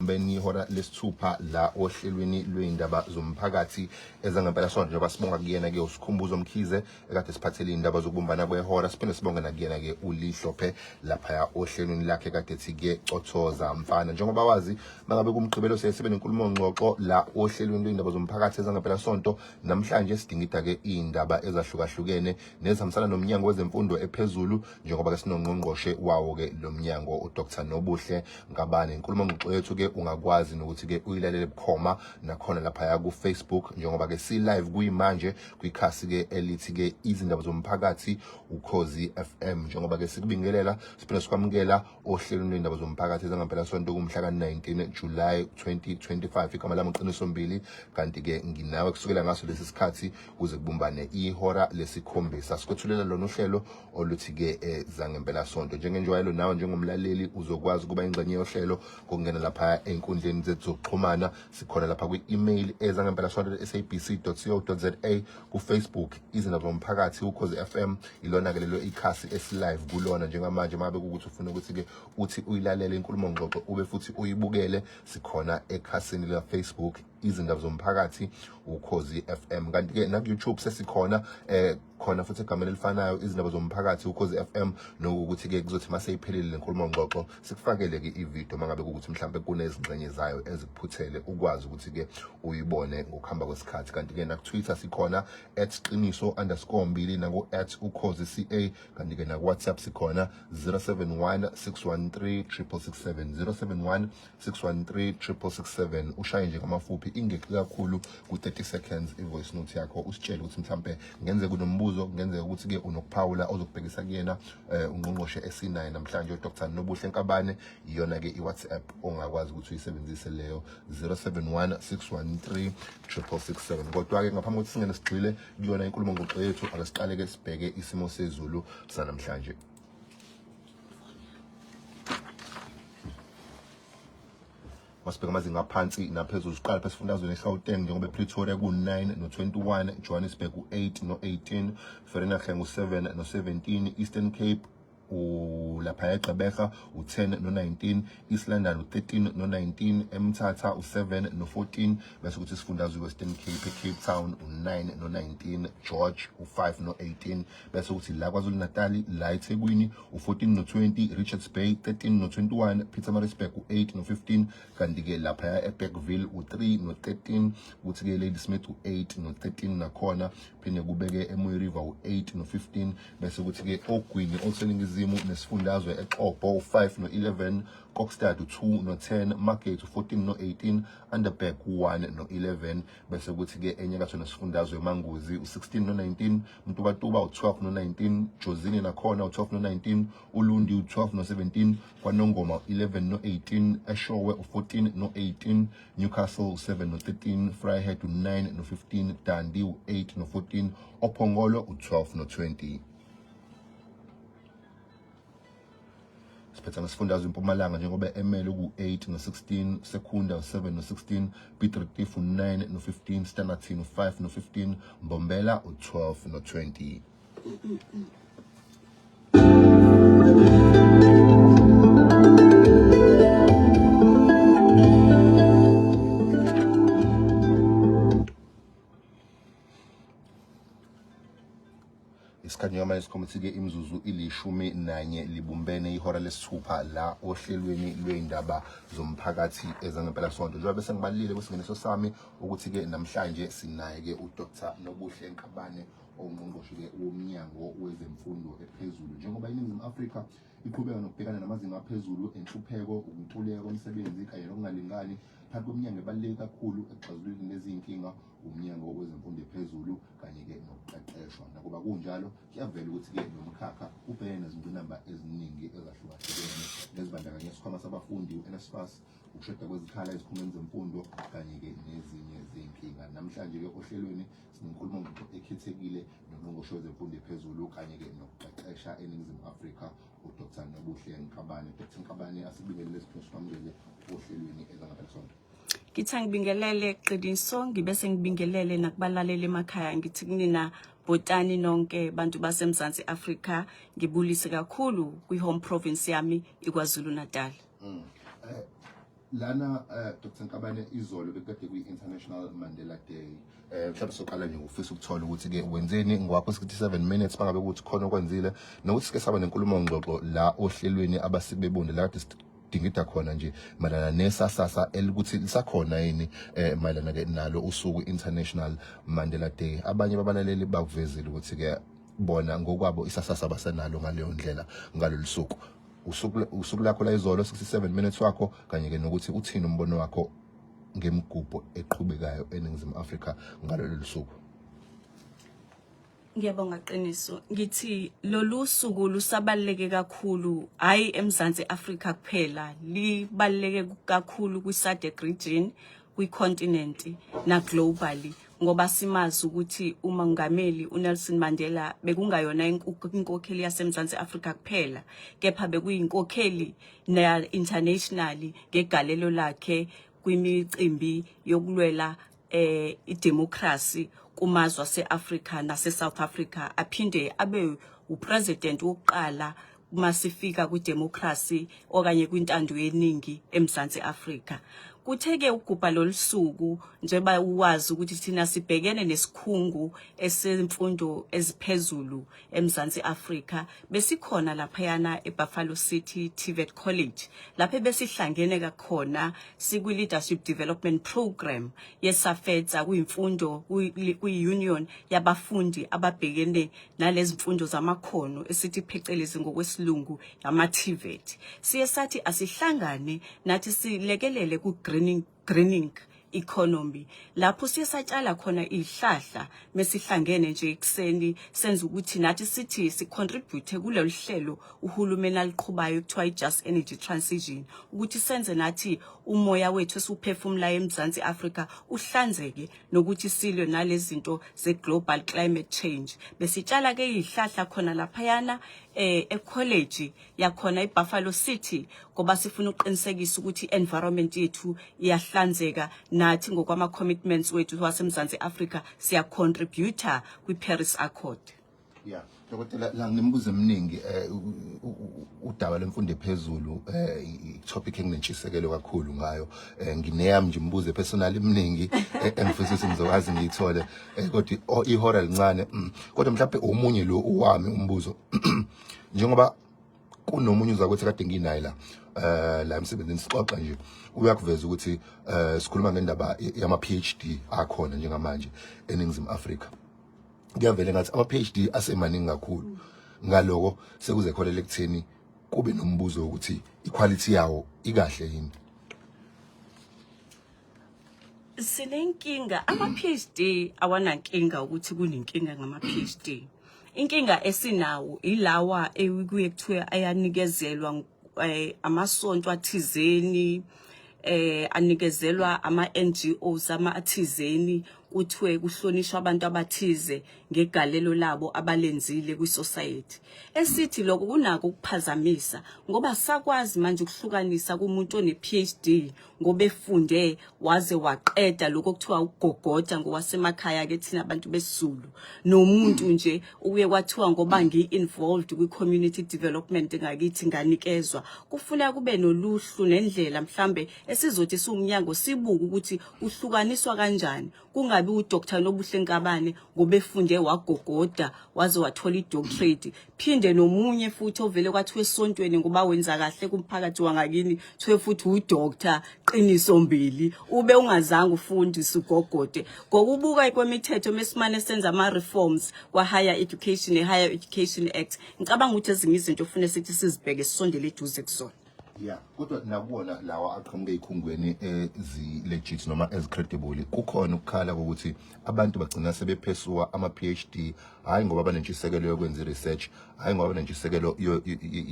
Beni ihora lesithupha la ohlelweni lwey'ndaba zomphakathi ezangempela sonto, njengoba sibonga kuyena-ke uSikhumbuzo Mkhize ekade siphathele iy'ndaba zokubumbana kwehora, siphinde sibonge nakuyena-ke uLihlophe laphaya ohlelweni lakhe kade thi-ke cothoza mfana. Njengoba wazi mangabe kumgqibelo siye sibe nenkulumo ngxoxo la ohlelweni lwey'ndaba zomphakathi ezangempela sonto. Namhlanje sidingida-ke iy'ndaba ezahlukahlukene nezihambisana nomnyango wezemfundo ephezulu, njengoba-ke sinongqongqoshe wawo-ke lo mnyango uDr Nobuhle Nkabane. Inkulumo ngxoxo yethu ke ungakwazi nokuthi ke uyilalele bukhoma nakhona laphaya ku Facebook, njengoba ke si live kuyimanje kwikhasi ke elithi ke izindaba zomphakathi Ukhozi FM. Njengoba ke sikubingelela siphinde sikwamukela ohlelweni lwendaba zomphakathi ezangempela sonto kumhla ka-19 July 2025. Igama lami uQiniso Mbili, kanti ke nginawe kusukela ngaso lesi sikhathi kuze kubumbane ihora lesikhombisa. Sikwethulela lona uhlelo oluthi-ke zangempela sonto. Njengenjwayelo nawe njengomlaleli uzokwazi ukuba ingxenye yohlelo ngokungena lapha ey'nkundleni zethu zokuxhumana. Sikhona lapha kwi-email ezangempela sonto sabc.co.za, ku-Facebook izindaba zomphakathi Ukhozi FM, ilona-ke lelo ikhasi esilive kulona njengamanje. Uma bekuwukuthi ufuna ukuthi-ke uthi uyilalele inkulumo ngxoxo ube futhi uyibukele, sikhona ekhasini lika-Facebook izindaba zomphakathi Ukhozi FM. Kanti-ke naku-YouTube sesikhona khona futhi egameni elifanayo izindaba zomphakathi Ukhozi FM, nokuthi ke kuzothi mase iphelile lenkulumo ngxoxo sikufakele ke ivideo mangabe kukuthi mhlambe kunezingxenye zayo ezikuphuthele ukwazi ukuthi ke uyibone ngokuhamba kwesikhathi. Kanti ke naku Twitter sikhona @qiniso_mbili naku @ukhozi_ca, kanti ke naku WhatsApp sikhona 071 613 667, 071 613 667. Ushaye nje ngamafuphi, ingeqi kakhulu ku-30 seconds i-voice note yakho, usitshele ukuthi mhlampe kungenzeka unombuzo, kungenzeka ukuthi-ke unokuphawula ozokubhekisa kuyena ungqongqoshe esinaye namhlanje uDr Nobuhle Nkabane. Iyona-ke i-WhatsApp ongakwazi ukuthi uyisebenzise leyo 071 613 667. Kodwa-ke ngaphambi kokuthi singene sigxile kuyona inkulumo ngxoxo yethu, ake siqale-ke sibheke isimo sezulu sanamhlanje. Masibheka amazinga aphansi naphezulu, siqala phela esifundazweni eGauteng, njengoba ePretoria ku-9 no-21, Johannesburg u-8 no-18, Vereeniging u-7 no-17, Eastern Cape lapha eGqeberha u-10 no-19, East London u-13 no-19, eMthatha u-7 no-14, bese kuthi isifundazwe Western Cape eCape Town u-9 no-19, George u-5 no-18, bese kuthi la KwaZulu Natal la eThekwini u-14 no-20, Richards Bay 13 no-21, Pietermaritzburg u-8 no-15, kanti-ke laphaya eBergville u-3 no-13, kuthi-ke Ladysmith u-8 no-13 nakhona, phinde kubeke eMooi River u-8 no-15, bese kuthi-ke Ogwini oluseningizimu nesifundazwe eXobho u-5 no-11, Kokstad u-2 no-10, Margate u-14 no-18, Underberg u-1 no-11, bese kuthi-ke enyakatho nesifundazwe eManguzi u-16 no-19, Mtubatuba u-12 no-19, Jozini nakhona u-12 no-19, Ulundi u-12 no-17, KwaNongoma u-11 no-18, Eshowe u-14 no-18, Newcastle u-7 no-13, Vryheid u-9 no-15, Dundee u-8 no-14, Ophongolo u-12 no-20. Siphetha ngesifundazwe iMpumalanga, njengoba emele ku-8 no-16, Secunda u-7 no-16, Piet Retief u-9 no-15, Standerton u-5 no-15, Mbombela u-12 no-20. Isikhathi njengamanje sikhombisa-ke imizuzu ili-11 libumbene ihora lesithupha la ohlelweni lwey'ndaba zomphakathi ezangempela sonto. Njengoba bese ngibalile kwisingeniso sami ukuthi-ke namhlanje sinaye-ke uDr Nobuhle Nkabane, ongqongqoshe-ke womnyango wezemfundo ephezulu. Njengoba iNingizimu Afrika iqhubeka nokubhekana namazinga aphezulu enhlupheko, ukuntuleka komsebenzi kanye nokungalingani phakathi kweminyango ebaluleke kakhulu ekuxazululeni lezi zinkinga, umnyango wezemfundo ephezulu kanye-ke nokuqeqeshwa. Nakuba kunjalo, kuyavela ukuthi-ke lo mkhakha ubhekene nezingqinamba eziningi ezahlukahlukene nezibandakanya isikhwama sabafundi u-NSFAS, ukushoda kwezikhala ezikhungweni zemfundo kanye-ke nezinye zezinkinga. Namhlanje-ke ohlelweni sinenkulumo ngxoxo ekhethekile nongqongqoshe wezemfundo ephezulu kanye-ke nokuqeqesha eNingizimu Afrika uDr Nobuhle Nkabane. Dr Nkabane, asibingelele siphinde sikwamukele ohlelweni ezangempela sonto. Ngithi angibingelele Qiniso, ngibe sengibingelele nakubalaleli emakhaya, ngithi kunina bhotani nonke bantu baseMzansi Afrika, ngibulise kakhulu kwi-home province yami iKwaZulu Natal. Lana Dr Nkabane, izolo bekade kwi-International Mandela Day. Mhlawumbe soqala nje ngofisa ukuthola ukuthi ke wenzeni ngwakho 67 minutes, bangabe ukuthi khona okwenzile, nokuthi sike saba nenkulumo ngxoxo la ohlelweni abasiki bebunde la kade sidingida khona nje mayelana nesasasa elikuthi lisakhona yini mayelana ke nalo usuku International Mandela Day. Abanye babalaleli bakuvezile ukuthi ke bona ngokwabo isasasa basenalo ngaleyo ndlela ngalolu suku. Usuku lakho la izolo, 67 minutes wakho, kanye ke nokuthi uthini umbono wakho ngemigubho eqhubekayo eNingizimu Afrika ngalolu suku. Ngiyabonga Qiniso. Ngithi lolu suku lusabaluleke kakhulu, hayi eMzansi Afrika kuphela, libaluleke kakhulu kwi-SADC region, kwi-continent na globally, ngoba simazi ukuthi umongameli uNelson Mandela bekungayona inkokheli yaseMzansi Afrika kuphela, kepha bekuyinkokheli na internationally ngegalelo lakhe kwimicimbi yokulwela idemocracy kumazwe ase-Afrika nase-South Africa, aphinde abe upresident wokuqala uma sifika kwidemocracy okanye kwintando yeningi eMzansi Afrika. Kuthe-ke ukugubha lolu suku, njengoba uwazi ukuthi thina sibhekene nesikhungu esemfundo eziphezulu eMzansi Afrika, besikhona laphayana eBuffalo City TVET College, lapho besihlangene kakhona sikwi-Leadership Development Program yeSAFETSA, kuyimfundo kwi-union yabafundi ababhekene nalezi mfundo zamakhono esithi phecelezi ngokwesilungu yama-TVET. Siye sathi asihlangane nathi silekelele ku-greening economy, lapho siye satshala khona izihlahla mesihlangene nje ekuseni, senza ukuthi nathi sithi sicontribute kulolu hlelo uhulumeni aliqhubayo kuthiwa i-Just Energy Transition, ukuthi senze nathi umoya wethu esiwuphefumulayo eMzansi Afrika uhlanzeke, nokuthi silwe nalezi zinto ze-global climate change. Besitshala ke izihlahla khona laphayana ecollege yakhona iBuffalo City, ngoba sifuna ukuqinisekisa ukuthi environment yethu iyahlanzeka, nathi ngokwama commitments wethu waseMzansi Afrika siya contribute kwi-Paris Accord. Yeah, dokotela, la nginemibuzo eminingi. Udaba lemfundo ephezulu i-topic enginentshisekelo kakhulu ngayo. Ngineyami nje imibuzo personal eminingi engifisa ukuthi ngizokwazi ngiyithole, kodwa ihora lincane. Kodwa mhlawumbe omunye lo uwami umbuzo, njengoba kunomunye uzakwethu kade nginaye la la emsebenzini, sixoxa nje, uyakuveza ukuthi sikhuluma ngendaba yama PhD akhona njengamanje eNingizimu Afrika, kuyavela ngathi ama PhD asemaningi kakhulu. Ngaloko sekuze kholela ekutheni kube nombuzo ukuthi iquality yawo ikahle yini. Sinenkinga ama PhD awanankinga ukuthi kunenkinga ngama PhD. Inkinga esinawo ilawa ekuye kuthiwe ayanikezelwa amasonto athizeni, anikezelwa ama NGOs ama athizeni, kuthiwe kuhlonishwa abantu abathize ngegalelo labo abalenzile kwi-society. Esithi lokho kunako ukuphazamisa, ngoba sakwazi manje ukuhlukanisa kumuntu one-PhD ngoba efunde waze waqeda lokho kuthiwa ukugogoda ngowasemakhaya ke thina abantu besiZulu, nomuntu nje ukuye kwathiwa ngoba ngi-involved kwi-community development ngakithi nganikezwa. Kufuna kube noluhlu nendlela mhlambe esizothi siwumnyango sibuke ukuthi kuhlukaniswa kanjani, kungabi uDr Nobuhle Nkabane ngoba efunde wagogoda waze wathola i-doctorate, phinde nomunye futhi ovele kwathiwa esontweni ngoba wenza kahle kumphakathi wangakini thiwe futhi uDr Qiniso Mbili, ube ungazange ufundise ugogode. Ngokubuka kwemithetho mesimane senza ama-reforms kwa-higher education ne-Higher Education Act, ngicabanga ukuthi ezinye izinto ufune sithi sizibheke, sisondele eduze kuzona. Yeah, kodwa nakuwona lawa aqhamuke ezikhungweni ezi-legit noma ezi-credible, kukhona ukukhala kokuthi abantu bagcina sebephesuwa ama-PhD, hhayi ngoba banentshisekelo yokwenza i-research, hhayi ngoba banentshisekelo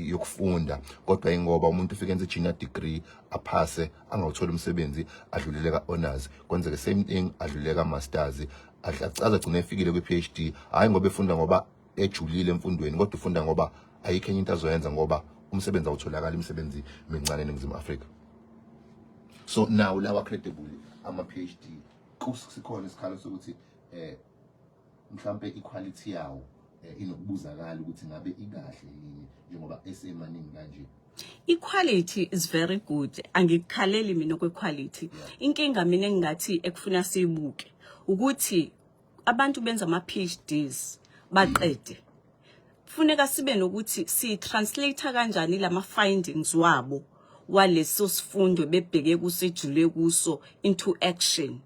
yokufunda, kodwa ingoba umuntu ufike enze i-junior degree, aphase, angawutholi umsebenzi, adlulele ka-honors, kwenzeke same thing, adlulele ka-masters, aze agcine efikile kwi-PhD, hhayi ngoba efunda ngoba ejulile emfundweni, kodwa ufunda ngoba ayikho enye into azoyenza, ngoba umsebenzi awutholakala, imisebenzi mincane eNingizimu Afrika. So now lawa credible ama PhD, kusikhona isikhalo sokuthi mhlambe iquality yawo inokubuzakala ukuthi ngabe ikahle yini, njengoba esemaningi kanje. I-quality is very good. Angikukhaleli mina kwe-quality. Inkinga mina engingathi ekufuna siyibuke ukuthi abantu benza ama-PhDs baqede. Kufuneka sibe nokuthi si-translate kanjani lama findings wabo waleso sifundo bebheke kusejule kuso into action.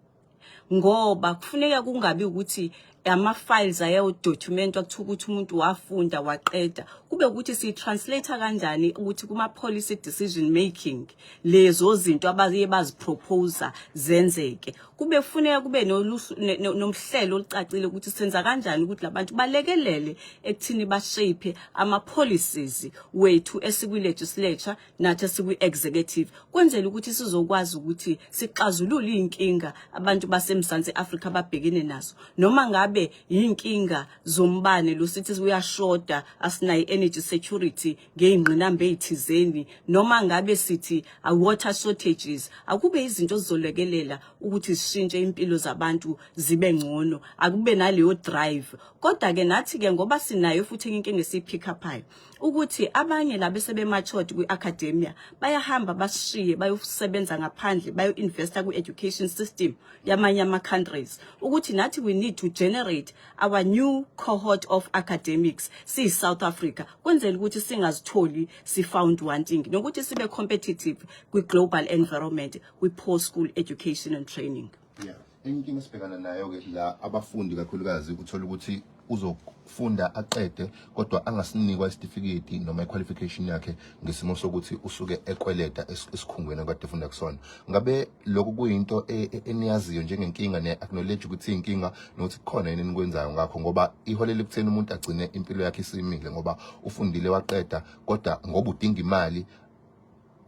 Ngoba kufuneka kungabi ukuthi ama-files ayodocumentwa kuthiwa ukuthi umuntu wafunda waqeda, kube ukuthi siyi-translate kanjani ukuthi kuma-policy decision making lezo zinto abaye baziproposa zenzeke. Kube kufuneka kube nomhlelo olucacile ukuthi senza kanjani ukuthi labantu balekelele ekuthini bashape ama-policies wethu esikwi-legislature nathi esikwi-executive, kwenzela ukuthi sizokwazi ukuthi sixazulule iy'nkinga abantu baseMzansi Afrika ababhekene nazo, noma ngabe yinkinga zombane lo sithi uyashoda, asinayo energy security ngey'ngqinamba ey'thizeni, noma ngabe sithi water shortages. Akube izinto ezizolekelela ukuthi zishintshe impilo zabantu zibe ngcono, akube naleyo drive. Kodwa-ke nathi-ke ngoba sinayo futhi enye inkinga esiyi-pick up-ayo ukuthi abanye laba sebematured kwi-academia bayahamba basishiye bayosebenza ngaphandle, bayo-investa kwi-education system yamanye ama-countries, ukuthi nathi we need to generate our new cohort of academics siyi-South Africa, kwenzela ukuthi singazitholi si-found wanting nokuthi sibe competitive kwi-global environment kwi-post school education and training. Yeah. Enye inkinga esibhekana nayo-ke la, abafundi kakhulukazi, uthola ukuthi uzofunda aqede kodwa angasinikwa isitifiketi noma i-qualification yakhe ngesimo sokuthi usuke ekweleta esikhungweni akade efunda kusona. Ngabe lokhu kuyinto eniyaziyo njengenkinga, ne-acknowledge ukuthi iyinkinga, nokuthi kukhona yini enikwenzayo ngakho? Ngoba iholela ekutheni umuntu agcine impilo yakhe isimile, ngoba ufundile waqeda, kodwa ngoba udinga imali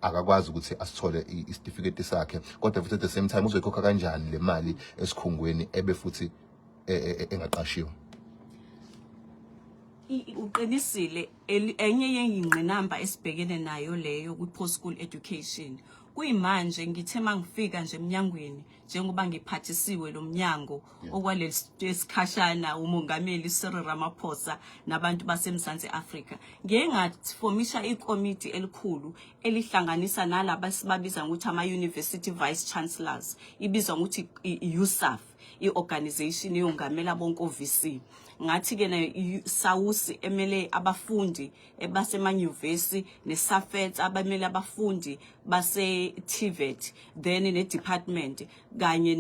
akakwazi ukuthi asithole isitifiketi sakhe, kodwa futhi at the same time uzoyikhokha kanjani le mali esikhungweni ebe futhi engaqashiwe? Uqinisile, enye yey'ngqinamba esibhekene nayo leyo kwi-post school education. Kuyimanje ngithe mangifika nje emnyangweni, njengoba ngiphathisiwe lo mnyango okwalesi sikhashana umongameli Cyril Ramaphosa nabantu baseMzansi Afrika, ngiye ngafomisha ikomiti elikhulu elihlanganisa nalaba esibabiza ngokuthi ama-university vice chancellors, ibizwa ngokuthi i-USAF, i-organization eyongamela bonke o-VC. Ngathi-ke na SAUS emele abafundi basemanyuvesi, ne-SAfAIDS abamele abafundi base-TVET, then ne-department kanye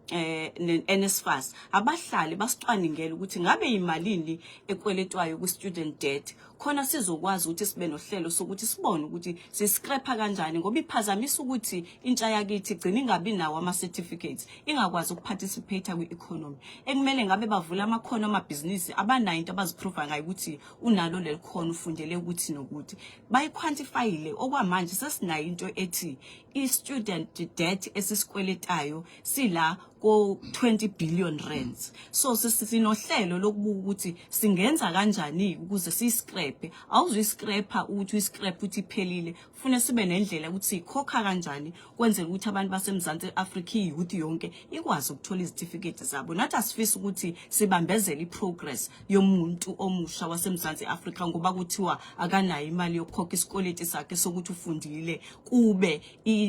ne-NSFAS, abahlali basicwaningele ukuthi ngabe imalini ekweletwayo ku-student debt, khona sizokwazi ukuthi sibe nohlelo sokuthi sibone ukuthi siscrapha kanjani, ngoba iphazamisa ukuthi intsha yakithi igcina ingabi nawo ama-certificates, ingakwazi ukuparticipate kwi-economy ekumele ngabe bavula amakhono amabhizinisi, abanayo into abaziprova ngayo ukuthi unalo leli khono, ufundele ukuthi nokuthi bayiquantifyile. Okwamanje sesinayo into ethi i-student debt esisikweletayo sila ko 20 billion rands, so sinohlelo lokubuka ukuthi singenza kanjani ukuze siyiscrape. Awuzuyiscrapa ukuthi uyiscrape ukuthi iphelile, kufune sibe nendlela ukuthi siyikhokha kanjani, kwenzela ukuthi abantu baseMzansi Afrika, iyouth yonke ikwazi ukuthola izitifiketi zabo. Nathi asifisi ukuthi sibambezele iprogress yomuntu omusha waseMzansi Afrika ngoba kuthiwa akanayo imali yokukhokha isikweleti sakhe sokuthi ufundile, kube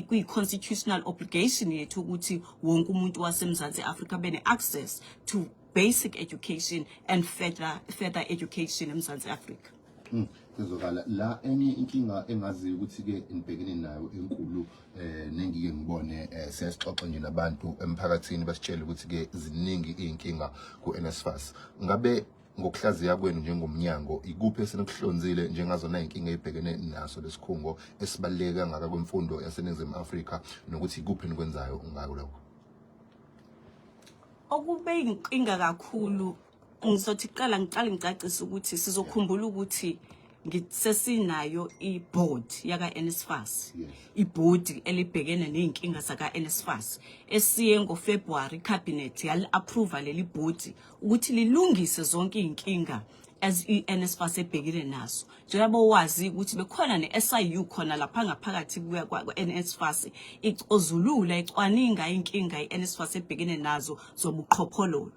kwi-constitutional obligation yethu ukuthi wonke umuntu waseMzansi Afrika bene access to basic education and further education eMzansi Afrika. Sizokala la, enye inkinga engaziyo ukuthi ke nibhekene nayo enkulu, nengike ngibone siyasixoxa nje nabantu emphakathini basitshele ukuthi ke ziningi izinkinga ku-NSFAS. Ngabe ngokuhlaziya kwenu njengomnyango, ikuphi esenikuhlonzile njengazona inkinga ezibhekene naso lesikhungo esibaluleke kangaka kwemfundo yaseNingizimu Afrika, nokuthi ikuphi enikwenzayo ngako lokho? Okube inkinga kakhulu, ngizothi qala ngiqale ngicacise ukuthi sizokhumbula ukuthi sesinayo i-board yaka NSFAS, ibhodi elibhekene nezinkinga zaka NSFAS, esiye ngoFebruary cabinet yali approve leli bhodi ukuthi lilungise zonke izinkinga as i-NSFAS ebhekene nazo, njengoba wazi ukuthi bekhona ne-SIU khona lapha ngaphakathi kuya kwa-NSFAS icozulula, icwaninga inkinga i-NSFAS ebhekene nazo zobuqhophololo.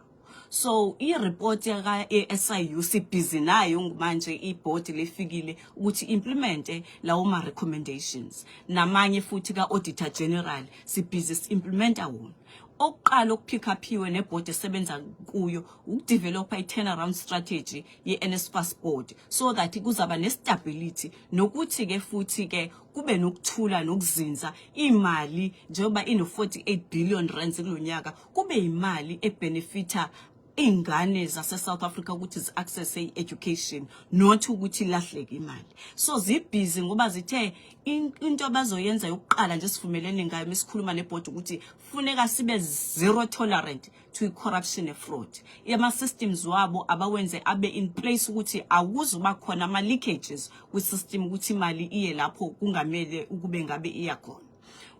So i-report yaka-SIU sibhizi nayo manje, ibhodi lefikile ukuthi implemente lawo ma recommendations, namanye futhi ka-Auditor General sibhizi si-implementa wona. Okuqala okupick uphiwe nebhodi esebenza kuyo ukudevelopa i-turnaround strategy ye-NSFAS board so that kuzaba nestability, nokuthi-ke futhi-ke kube nokuthula nokuzinza. Imali njengoba ino-48 billion rands kulonyaka, kube imali ebenefita ingane zase-South Africa ukuthi zi-access i-education, not ukuthi ilahleke imali. So zibhizi ngoba zithe into abazoyenza yokuqala nje, sivumelene ngayo mesikhuluma nebhodi, ukuthi funeka sibe zero tolerant to i-corruption ne-fraud. Ama-systems wabo abawenze abe in place ukuthi akuzuba khona ama-leakages kwi-system, ukuthi imali iye lapho kungamele ukube ngabe iya khona.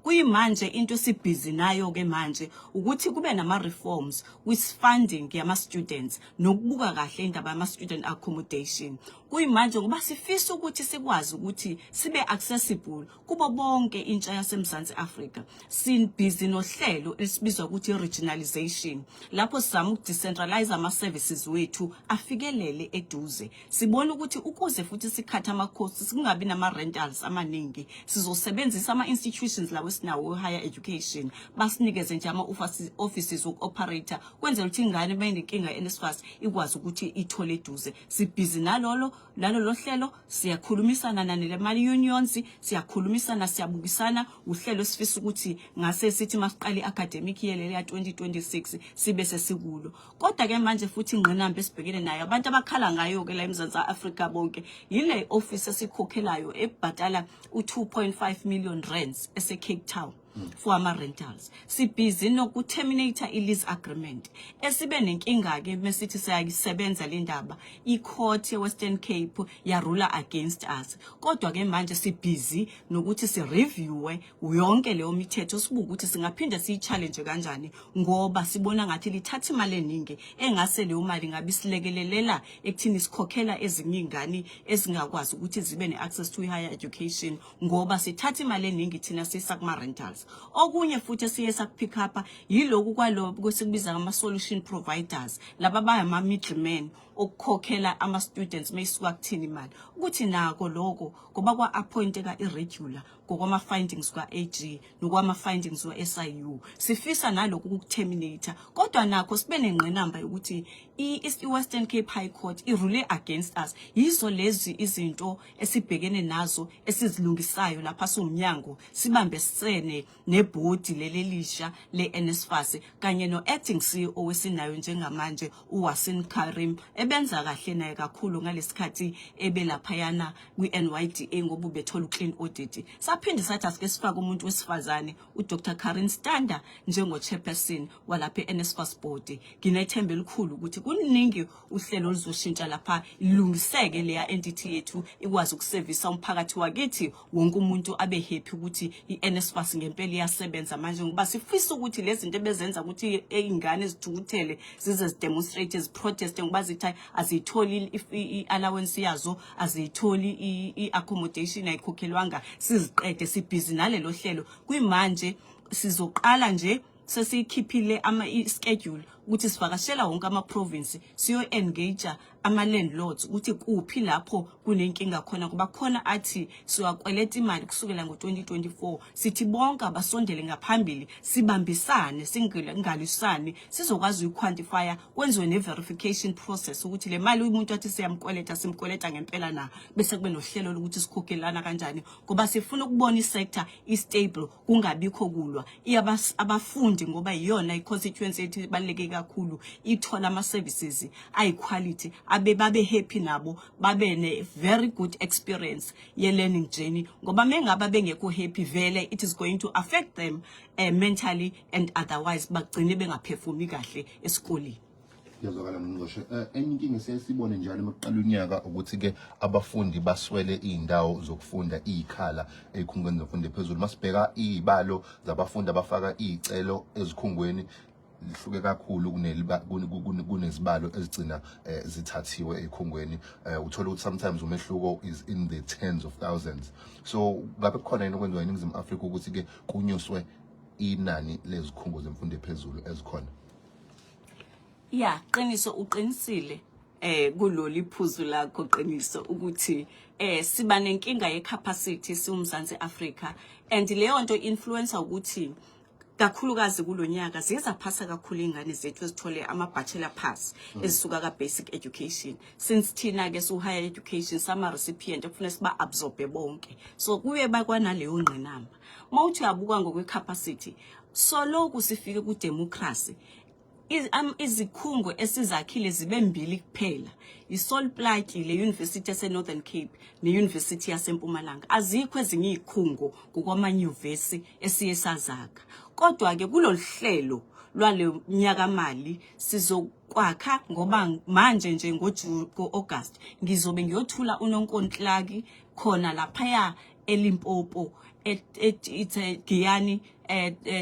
Kuyimanje into esibhizi nayo ke manje ukuthi kube nama reforms with funding yama students nokubuka kahle indaba yama student accommodation. Kuyimanje ngoba sifisa ukuthi sikwazi ukuthi sibe accessible kubo bonke intsha yaseMzansi Afrika, sibhizi nohlelo esibizwa ukuthi regionalization, lapho sizama ukudecentralize ama services wethu afikelele eduze. Sibona ukuthi ukuze futhi sicuthe ama costs, singabi nama rentals amaningi, sizosebenzisa ama institutions lawo esinawo higher education, basinikeze nje ama offices woku-operate, kwenzela ukuthi ingane bayinenkinga eNSFAS ikwazi ukuthi ithole eduze. Sibhizi nalolo hlelo, siyakhulumisana nanele mali unions, siyakhulumisana, siyabukisana. Uhlelo esifisa ukuthi ngase sithi masiqala i-academic year le ya 2026 sibe sesikulo. Kodwa ke manje futhi ingqinamba esibhekene nayo, abantu abakhala ngayo ke la eMzansi Afrika bonke, yile office esikhokhelayo ebhadala u2.5 million rands ese Cape Town for ama rentals. Sibhizi nokuterminate i-lease agreement esibe nenkinga ke mesithi siyayisebenza le ndaba, i-court ye-Western Cape yarula against us. Kodwa ke manje sibhizi nokuthi sireviewe yonke leyo mithetho, sibuke ukuthi singaphinde siyi-challenge kanjani, ngoba sibona ngathi lithatha imali eningi engase leyo mali ngabe isilekelela ekuthini sikhokhela ezinye iy'ngane ezingakwazi ukuthi zibe ne-access to higher education, ngoba sithatha imali eningi thina siyisa kuma-rentals. Okunye futhi esiye sakupick up yiloku kwalo kwesikubiza ngama-solution providers, laba bayama-middlemen okukhokhela ama-students mayisuka kuthini imali, ukuthi nako lokho ngoba kwa-appointeka i-regular ngokwama-findings kwa-AG nokwama-findings we-SIU, sifisa nalokhu ukuterminate. Kodwa nakho sibe nengqinamba yokuthi i-Western Cape High Court irule against us. Yizo lezi izinto esibhekene nazo esizilungisayo lapha siwumnyango, sibambisene nebhodi lelelisha le-NSFAS kanye no-acting CEO wesinayo njengamanje, uWasim Carrim, ebenza kahle naye kakhulu ngalesikhathi ebelaphayana kwi-NYDA, ngoba ubethola uclean audit. Saphinde sathi asike sifake umuntu wesifazane, uDr Karin Stander, njengo-chairperson walapha e-NSFAS board. Nginethemba elikhulu ukuthi kuningi uhlelo oluzoshintsha lapha, ilungiseke leya entity yethu, ikwazi ukusevisa umphakathi wakithi, wonke umuntu abe happy ukuthi i-NSFAS ngempela iyasebenza manje, ngoba sifisa ukuthi lezi zinto ebezenza ukuthi iy'ngane zithukuthele, zize zidemonstrate, ziproteste, ngoba zithi hayi, aziyitholi i-allowance yazo, aziyitholi i-accommodation, ayikhokhelwanga, siziqede. Sibhizi nalelo hlelo. Kuyimanje sizoqala nje, sesiyikhiphile ama i-schedule ukuthi sivakashela wonke ama-province, siyo-engage ama-landlords ukuthi kuphi lapho kunenkinga khona, kuba khona athi siwakweleta imali kusukela ngo-2024. Sithi bonke abasondele ngaphambili, sibambisane, singalwisani, sizokwazi ukuyiquantifya, kwenziwe ne-verification process ukuthi le mali umuntu athi siyamkweleta, simkweleta ngempela na, bese kube nohlelo lokuthi sikhokhelana kanjani, ngoba sifuna ukubona i-sector i-stable, kungabikho kulwa. Abafundi, ngoba iyona i-constituency yethu ibaluleke kakhulu, ithola ama-services ayi-quality, abe babe happy nabo, babe ne-very good experience ye-learning journey, ngoba mengaba bengekho happy vele, it is going to affect them mentally and otherwise, bagcine bengaphefumi kahle esikoleni. Kuyazwakala, Ngqongqoshe. Enye inkinga esiye sibone njalo uma kuqala unyaka ukuthi-ke abafundi baswele iy'ndawo zokufunda, iy'khala ey'khungweni zemfundo ephezulu. Masibheka iy'balo zabafundi abafaka iy'celo ezikhungweni, lihluke kakhulu kunezibalo ezigcina zithathiwe ey'khungweni. Uthola ukuthi sometimes umehluko is in the tens of thousands. So ngabe kukhona yini okwenziwa eNingizimu Afrika ukuthi-ke kunyuswe inani lezikhungo zemfundo ephezulu ezikhona? Ya, qiniso, uqinisile kulolu iphuzu lakho, qiniso, ukuthi siba nenkinga ye-capacity siwumzansi Afrika, and leyo nto influence ukuthi kakhulukazi kulonyaka ziye zaphasa kakhulu ingane zethu ezithole ama-bachelor pass ezisuka ka-basic education. Since thina-ke su-higher education sama-recipient ekufuneka siba-absorbe bonke, so kuye bakwanaleyo ngqinamba. Uma uthi uyabuka ngokwe-capacity, so loku sifike ku-democracy, izikhungo esizakhile zibe mbili kuphela, iSol Plaatje, le university yase Northern Cape, ne-university yaseMpumalanga. Azikho ezinye izikhungo ngokwamanyuvesi esiye sazakha. Kodwa ke kulolu hlelo lwale nyaka mali sizokwakha, ngoba manje nje ngo-August ngizobe ngiyothula unonkontlaki khona laphaya eLimpopo, it's a Giyani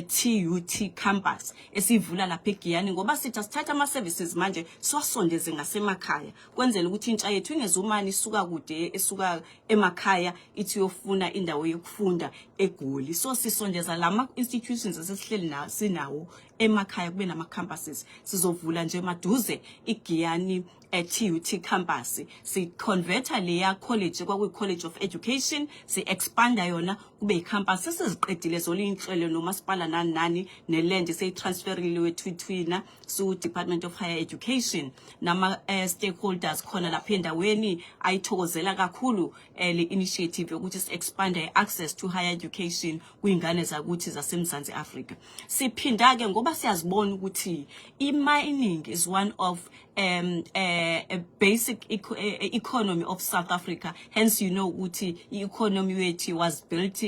TUT campus esivula lapha eGiyani, ngoba sithi asithatha ama services manje siwasondeze ngasemakhaya, kwenzela ukuthi intsha yethu ingezumani isuka kude, esuka emakhaya, ithi uyofuna indawo yokufunda eGoli. So sisondeza lama institutions esesihleli na sinawo emakhaya, kube nama campuses. Sizovula nje maduze iGiyani TUT campus, si-converta leya college kwakuyi College of Education, si-expanda yona kube i-campus. Sesiziqedile zolinhlelo nomasipala nani nani, ne-land seyitransferile thwithwina su Department of Higher Education nama stakeholders khona lapha endaweni ayithokozela kakhulu le initiative yokuthi si-expande access to higher education kwingane zakuthi zaseMzansi Afrika. Siphinda ke ngoba siyazibona ukuthi i-mining is one of a basic economy of South Africa. Hence you know ukuthi i-economy yethu was built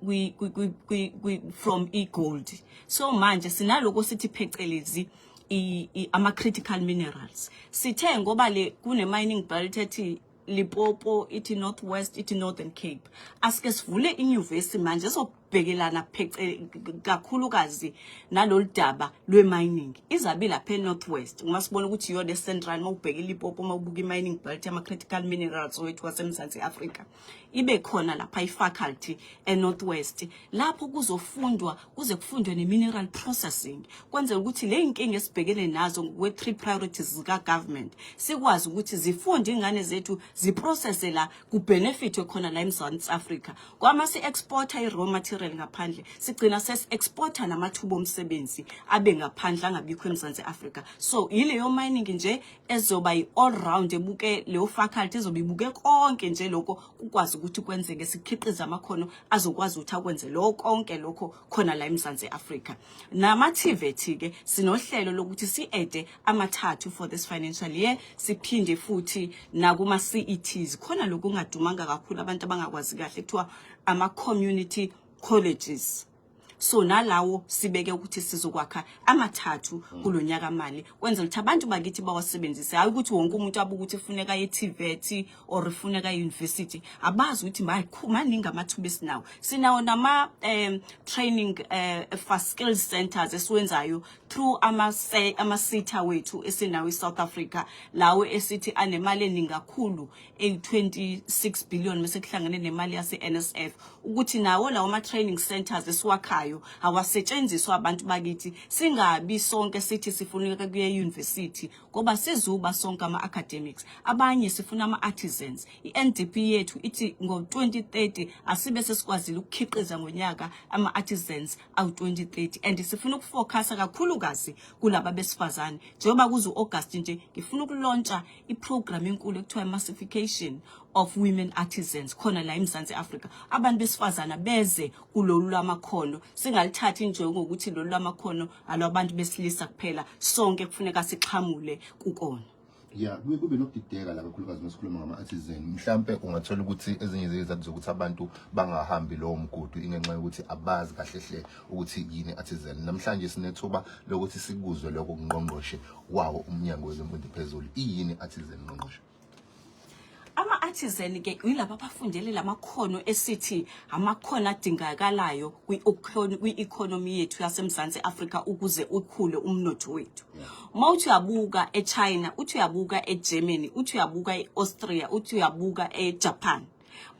we from e-gold. So manje sinaloko sithi phecelezi ama critical minerals. Sithe ngoba le kune mining belt ethi Limpopo, ithi Northwest, ithi Northern Cape, asike sivule inyuvesi manje ezobhekelana phece kakhulukazi nalolu daba lwe-mining, izabe lapha e-Northwest, ngoba sibona ukuthi iyona e-central uma ubheka iLimpopo, uma ubuka i-mining belt ama-critical minerals wethu waseMzansi Afrika. Ibe khona lapha i-faculty e-Northwest lapho kuzofundwa, kuze kufundwe ne-mineral processing, kwenzela ukuthi le nkinga esibhekene nazo ngokwe-three priorities zika-government sikwazi ukuthi zifunde ingane zethu, ziprocesse la, kubenefitwe khona la eMzansi Afrika. Kwama si-exporta i-raw material ngaphandle, sigcina sesi-exporta namathuba omsebenzi abe ngaphandle, angabikho eMzansi Afrika. So yileyo mining nje ezoba i-all round, ebuke leyo faculty ezobe ibuke konke nje lokho, kukwazi ukuthi kwenzeke, sikhiqize amakhono azokwazi ukuthi akwenze lokho konke lokho khona la eMzansi Afrika. Nama-TVET ke sinohlelo lokuthi si-adde amathathu for this financial year. Siphinde futhi nakuma-CETs khona lokhu kungadumanga kakhulu, abantu abangakwazi kahle, kuthiwa ama-community colleges. So nalawo sibeke ukuthi sizokwakha amathathu kulonyaka mali, kwenzela ukuthi abantu bakithi bawasebenzise, hayi ukuthi wonke umuntu abuke ukuthi funeka ye-TVET or funeka university, abazi ukuthi maningi amathuba esinawo. Sinawo nama training for skills centers esiwenzayo through ama-SETA wethu esinawo eSouth Africa, lawo esithi anemali eningi kakhulu eyi-26 billion mase kuhlangene nemali yase-NSF, ukuthi nawo lawo ma-training centers esiwakhayo awasetshenziswa abantu bakithi, singabi sonke sithi sifuneka kuye university, ngoba sizuba sonke ama-academics, abanye sifuna ama-artisans. I-NDP yethu ithi ngo-2030 asibe sesikwazile ukukhiqiza ngonyaka ama-artisans awu-2030, and sifuna ukufocusa kakhulukazi kulaba besifazane. Njengoba kuze u-August nje, ngifuna ukulauncha iprogram enkulu ekuthiwa massification of women artisans khona la eMzansi Afrika, abantu besifazana beze kulolu lwamakhono, singalithathi nje ngokuthi lolu lwamakhono alwabantu besilisa kuphela, sonke kufuneka sixhamule kukona. Ya, kuye kube nokudideka la, kakhulukazi masikhuluma ngama-artisan. Mhlampe ungathola ukuthi ezinye zezizathu zokuthi abantu bangahambi lowo mgudu ingenxa yokuthi abazi kahle hle ukuthi yini artisan. Namhlanje sinethuba lokuthi sikuzwe lokho kungqongqoshe wawo umnyango wezemfundo phezulu. Iyini artisan, ngqongqoshe? Ama-artisan ke yilabo abafundele lamakhono esithi amakhono adingakalayo kwi-economy yethu yaseMzansi Afrika ukuze ukhule umnotho wethu. Uma uthi uyabuka eChina, uthi uyabuka eGermany, uthi uyabuka eAustria, uthi uyabuka eJapan,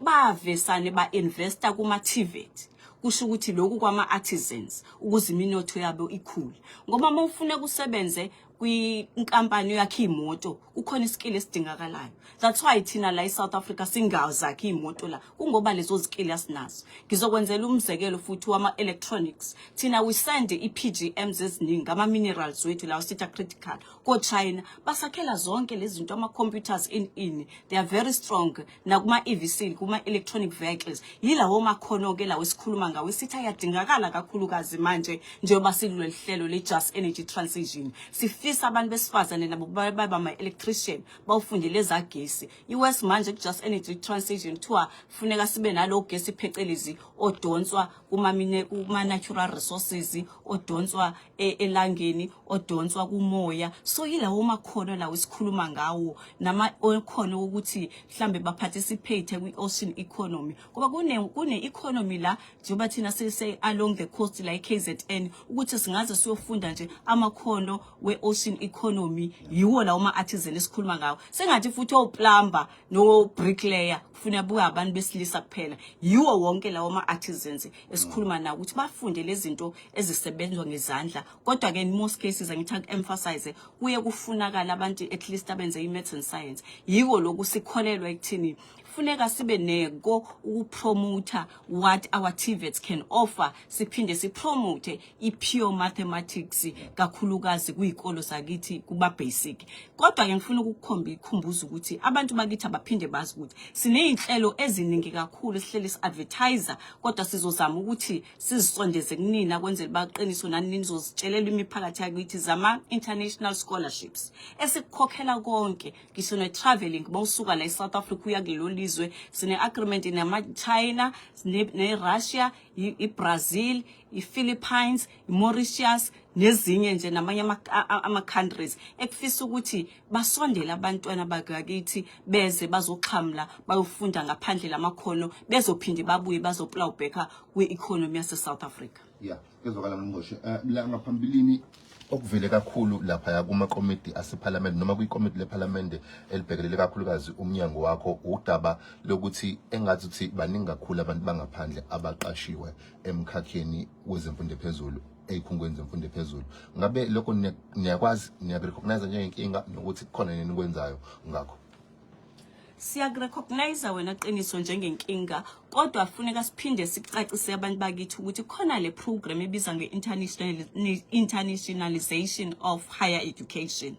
bavesane ba-investa kuma-TVET, kusho ukuthi lokhu kwama-artisans, ukuze iminotho yabo ikhule, ngoba uma ufuna kusebenze Kwinkampani yakhe imoto kukhona iskill esidingakalayo. That's why thina la eSouth Africa singazakhi imoto la, kungoba lezo skill asinazo. Ngizokwenzela umzekelo futhi wama electronics. Thina we send i-PGMs eziningi, ama minerals wethu lawo sithi critical, ko China basakhela zonke lezi zinto, ama computers in they are very strong nakuma EVC, kuma electronic vehicles. Yilawo makhono ke lawo esikhuluma ngawo, sithi ayadingakala kakhulukazi manje njengoba siluleli hlelo le Just Energy Transition. Sifisa abantu besifazane nabo baba ama electrician, bawufundele ezagesi. iWest manje ku Just Energy Transition kuthiwa funeka sibe nalo gesi phecelezi odonswa kuma natural resources, odonswa elangeni, odonswa kumoya. So yilawo makhono lawo esikhuluma ngawo, nama okhono ukuthi mhlambe baparticipate kwi-ocean economy, ngoba kune economy la njengoba thina sise along the coast la eKZN, ukuthi singaze siyofunda nje amakhono we-ocean economy. Yiwo lawo ma-artisan esikhuluma ngawo. Sengathi futhi o-plumber no-bricklayer kufuneka buke abantu besilisa kuphela. Yiwo wonke lawo ma-artisans esikhuluma nawo ukuthi bafunde lezi zinto ezisebenzwa ngezandla. Kodwa-ke in most cases, angithi aku-emphasize, kuye kufunakala abantu at least abenze i-maths and science. Yiko lokhu sikholelwa ekuthini funeka sibe neko ukupromota what our TVETs can offer, siphinde sipromote i-pure mathematics kakhulukazi kuyikolo zakithi kuba basic. Kodwa ke ngifuna ukukukhomba ikhumbuza ukuthi abantu bakithi abaphinde bazi ukuthi sineyinhlelo eziningi kakhulu esihleli si-advertise, kodwa sizozama ukuthi sizisondeze kunina kwenzela baqiniso nani nizozitshelela imiphakathi yakithi zama international scholarships esikukhokhela konke, ngisho ne-traveling bawusuka la e-South Africa uya kulelo lizwe. Sine-agreement nama-China, ne-Russia, i-Brazil, i-Philippines, i-Mauritius nezinye nje namanye ama-countries ekufisa ukuthi basondele abantwana bakithi beze bazoxhamla, bayofunda ngaphandle lamakhono, bezophinde babuye bazoplowbacka kwi-economy yase-South Africa. Yeah, kezwakala ngqongqoshe. La ngaphambilini okuvele kakhulu lapha kumakomiti asephalamende noma kwikomiti lephalamende elibhekelele kakhulukazi umnyango wakho, udaba lokuthi engathi ukuthi baningi kakhulu abantu bangaphandle abaqashiwe emkhakheni wezemfundo ephezulu, ey'khungweni zemfundo ephezulu. Ngabe lokho niyakwazi, niyakurecognize njengenkinga, nokuthi kukhona nini kwenzayo ngakho? Siyakurecognize wena qiniso njengenkinga, kodwa funeka siphinde sicacise abantu bakithi ukuthi khona le program ebizwa nge-internationalization of higher education.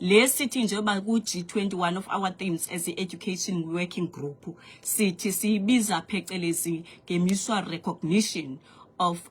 Le sithi njengoba ku-G20, one of our themes as i-education working group, sithi siyibiza phecelezi nge-mutual recognition of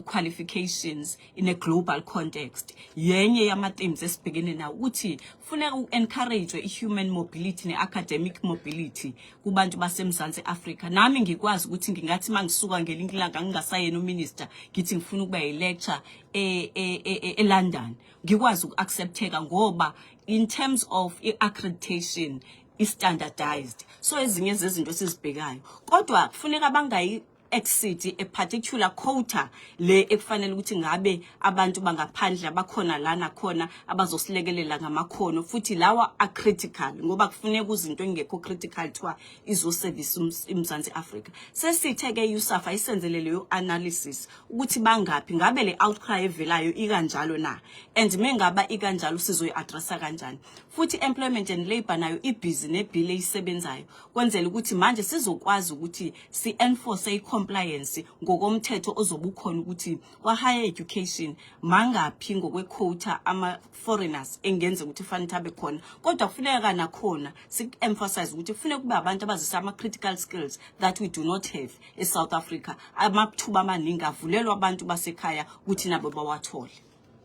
qualifications in a global context. Yenye yama themes esibhekene nawo ukuthi funeka u-encourage i-human mobility ne-academic mobility kubantu baseMzansi Afrika. Nami ngikwazi ukuthi ngingathi mangisuka ngelinye ilanga ngingasayena uminister, ngithi ngifuna ukuba yi-lecture e-London, ngikwazi uku-accepteka ngoba in terms of i-accreditation i-standardized. So ezinye zezinto esizibhekayo, kodwa kufuneka bangayi exceed a particular quota le ekufanele ukuthi ngabe abantu bangaphandle abakhona lana khona abazosilekelela ngamakhono, futhi lawa a critical, ngoba kufuneka izinto engekho critical thiwa izoservice iMzansi Afrika. Sesithe ke USAFA isenzele leyo analysis ukuthi bangaphi, ngabe le outcry evelayo ikanjalo na, and mengaba ikanjalo sizoyi-addressa kanjani. Futhi employment and labor nayo ibhizi nebill eyisebenzayo kwenzela ukuthi manje sizokwazi ukuthi si-enforce i-compliance ngokomthetho ozobe ukhona ukuthi kwa-higher education mangaphi ngokwequota ama-foreigners engenza ukuthi fanele abe khona. Kodwa kufuneka nakhona siku-emphasize ukuthi kufuneka kube abantu abazisa ama-critical skills that we do not have e-South Africa. Amathuba amaningi avulelwa abantu basekhaya ukuthi nabo bawathole.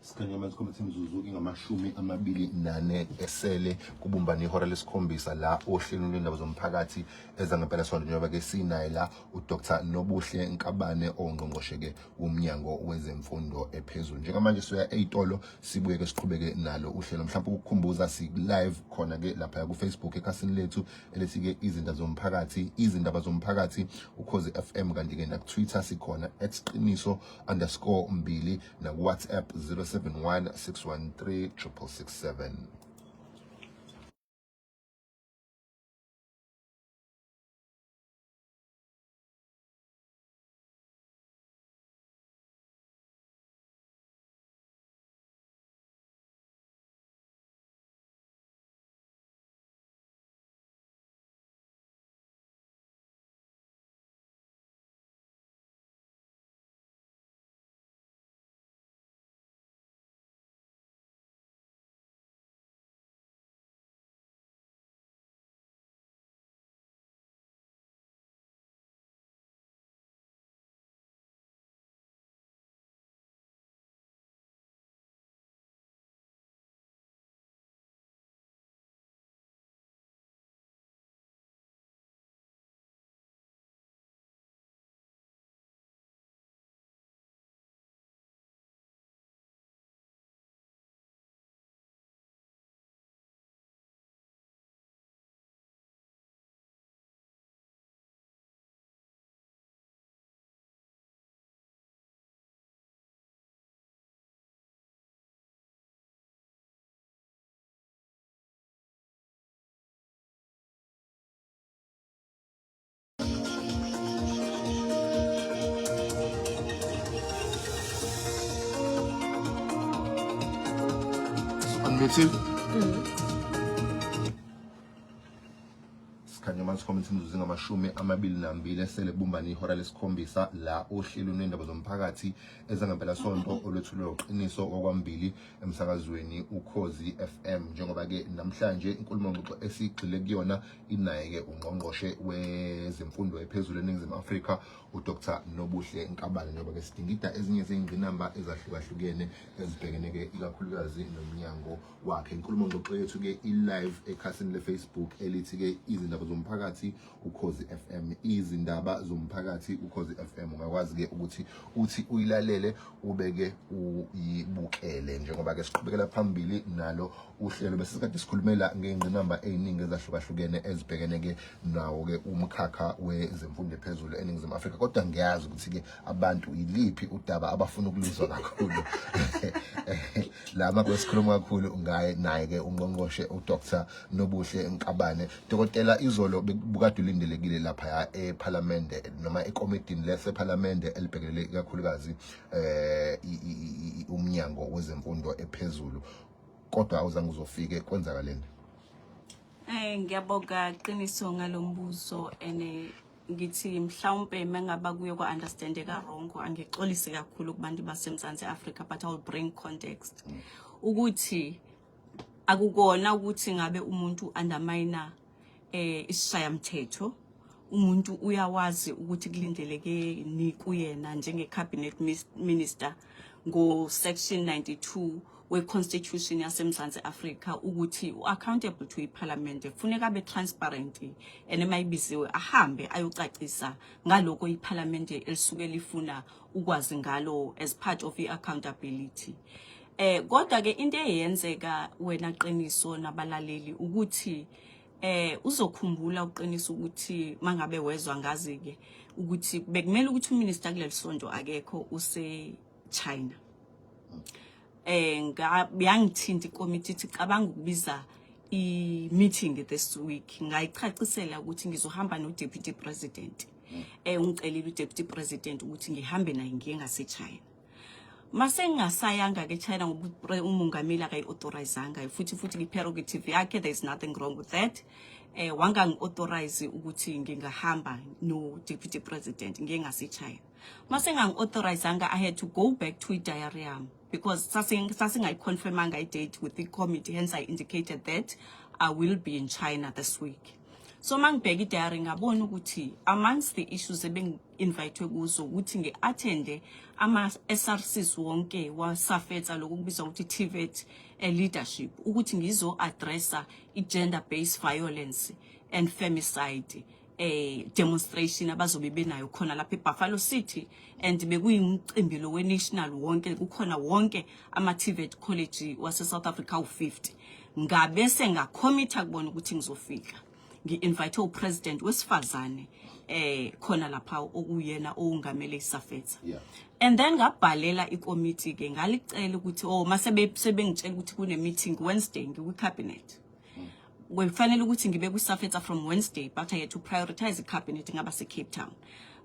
Sikhanya manje sikhombisa imizuzu ingama-24 esele kubumbana ihora lesikhombisa la ohlelweni lwendaba zomphakathi ezangempela sonto, njengoba ke sinaye la uDr Nobuhle Nkabane, ongqongqoshe-ke womnyango wezemfundo ephezulu. Njengamanje siya ey'tolo, sibuye ke siqhubeke nalo uhlelo. Mhlawumbe ukukukhumbuza, si-live khona-ke laphaya ku-Facebook ekhasini lethu elithi-ke izindaba zomphakathi, izindaba zomphakathi Ukhozi FM, kanti-ke naku-Twitter sikhona @qiniso_2, naku-WhatsApp 071 613 667. Ngithi sikhanya manje sikhombisa imizuzu engu-22 esele kubumbane ihora lesikhombisa la ohlelweni lwendaba zomphakathi ezangempela sonto olwethulwe uqiniso okwambili emsakazweni Ukhozi FM. Njengoba-ke namhlanje inkulumo ngxoxo esigxile kuyona inaye-ke ungqongqoshe wezemfundo ephezulu eNingizimu Afrika uDr Nobuhle Nkabane, njengoba-ke sidingida ezinye zey'ngqinamba ezahlukahlukene ezibhekene-ke ikakhulukazi nomnyango wakhe. Inkulumo ngxoxo yethu-ke i-live ekhasini le-Facebook elithi-ke Izindaba Zomphakathi Ukhozi FM, Izindaba Zomphakathi Ukhozi FM. Ungakwazi-ke ukuthi uthi uyilalele ubeke uyibukele njengoba-ke siqhubekela phambili nalo uhlelo. Bese sikade sikhulumela ngey'ngqinamba ey'ningi ezahlukahlukene ezibhekene-ke nawo-ke umkhakha wezemfundo ephezulu eNingizimu Afrika, kodwa ngiyazi ukuthi-ke abantu yiliphi udaba abafuna ukuluzwa kakhulu la makwesikhuluma kakhulu ngaye naye-ke ungqongqoshe uDr Nobuhle Nkabane. Dokotela, izolo bukade ulindelekile lapha ePhalamende noma ekomidini lesePhalamende elibhekelele ikakhulukazi umnyango wezemfundo ephezulu, kodwa awuzange uzofike. Kwenzakaleni? Ngiyabonga qiniso ngalombuzo, ene ngithi mhlawumbe mengaba kuye kwa understandeka wrong, angixolise kakhulu kubantu baseMzansi Afrika, but I will bring context ukuthi akukona ukuthi ngabe umuntu undermine isishayamthetho. Umuntu uyawazi ukuthi kulindeleke ni kuyena njenge cabinet minister ngo section 92 we-constitution yaseMzansi Afrika ukuthi u-accountable to iParliament, kufuneka abe transparent and emayibiziwe ahambe ayocacisa ngaloko iParliament elisuke lifuna ukwazi ngalo as part of i-accountability. Kodwa ke into eyenzeka wena qiniso nabalaleli ukuthi uzokhumbula uqinisa ukuthi mangabe wezwa ngazi ke ukuthi bekumele ukuthi uminister kuleli sonto akekho, use China. Yangithinta ikomiti ithi cabanga ukubiza i-meeting this week. Ngayichacisela ukuthi ngizohamba no-deputy president. Ungicelile u-deputy president ukuthi ngihambe naye ngiye ngase-China. Mase ngingasayanga ke China ngoba umongameli akayi-authorizanga futhi i-prerogative yakhe, there is nothing wrong with that. Wangangi-authorize ukuthi ngingahamba no deputy president ngiye ngase-China. Mase ngangi-authorizanga, I had to go back to i-diary yami because sasingayiconfirmanga i-date with the committee, hence I indicated that I will be in China this week. So mangibheka i-diary ngabona ukuthi amongst the issues ebengi-invitwe kuzo ukuthi ngi-attende ama-SRCs wonke waSAfetsa, lokhu kubizwa ukuthi TVET leadership, ukuthi ngizo-addressa i-gender based violence and femicide demonstration abazobe benayo khona lapha eBuffalo City, and bekuyimcimbi lo we-national wonke, kukhona wonke ama-TVET college wase South Africa u50. Ngabe sengacommitta kubona ukuthi ngizofika, ngi-invite upresident wesifazane khona lapha okuyena owungamele iSAfetsa. And then ngabhalela ikomiti ke ngalicela ukuthi oh, mase sebengitshela ukuthi kune meeting Wednesday, ngikwi cabinet, kufanele ukuthi ngibe kwi-SAfetsa from Wednesday, but I had to prioritize i-cabinet ngaba se-Cape Town.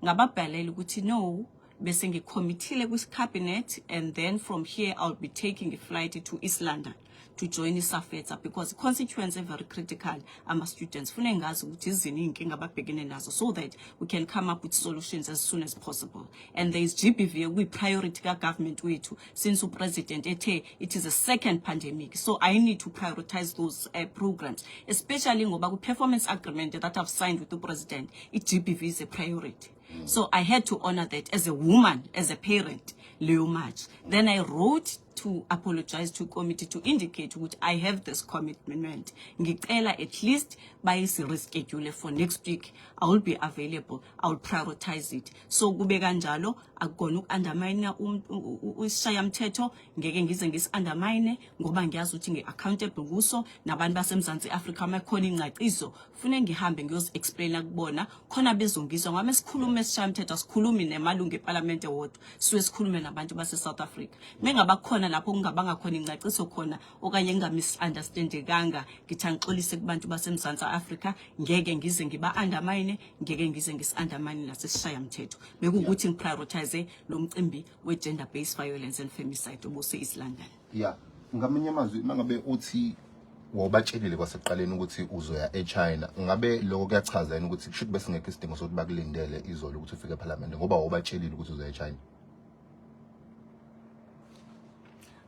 Ngababhalela ukuthi no, bese ngicommittile kwi-cabinet and then from here I'll be taking a flight to East London to join iSAfetsa because constituency very critical, ama-students fune ngazi ukuthi izini iy'nkinga ababhekene nazo so that we can come up with solutions as soon as possible. And there is GBV okuyi-priority ka-government wethu since upresident ethe it is a second pandemic, so I need to prioritize those programs, especially ngoba kwi-performance agreement that I've signed with the president, i-GBV is a priority. So I had to honor that as a woman, as a parent, leyo march. Then I wrote to apologize to committee to indicate ukuthi I have this commitment, ngicela at least bayisi reschedule for next week, I will be available, I will prioritize it. So kube kanjalo, akukona uku-undermine isishayamthetho, ngeke ngize ngisi-undermine ngoba ngiyazi ukuthi ngi-accountable kuso nabantu baseMzansi Afrika. Uma khona ingcaciso fune ngihambe ngiyozi-explaina kubona khona bezongizwa, ngoba mesikhuluma esishayamthetho asikhulumi nemalungu epalamente wodwa, suke sikhulume nabantu base-South Africa. Mengaba khona lapho kungabanga khona ingcaciso khona okanye ngingamisunderstandekanga, ngithi angixolise kubantu baseMzansi Afrika. Ngeke ngize ngiba-undermine, ngeke ngize ngisi-undermine nasesishayamthetho, bekuwukuthi ngiprioritize lo mcimbi we-gender based violence and femicide obuse-East London. Yeah. Ngamanye amazwi, mangabe uthi wawubatshelile kwasekuqaleni ukuthi uzoya eChina, ngabe lokho kuyachaza yini ukuthi kusho ukuthi besingekho isidingo sokuthi bakulindele izolo ukuthi ufike ePhalamende ngoba wawubatshelile ukuthi uzoya eChina?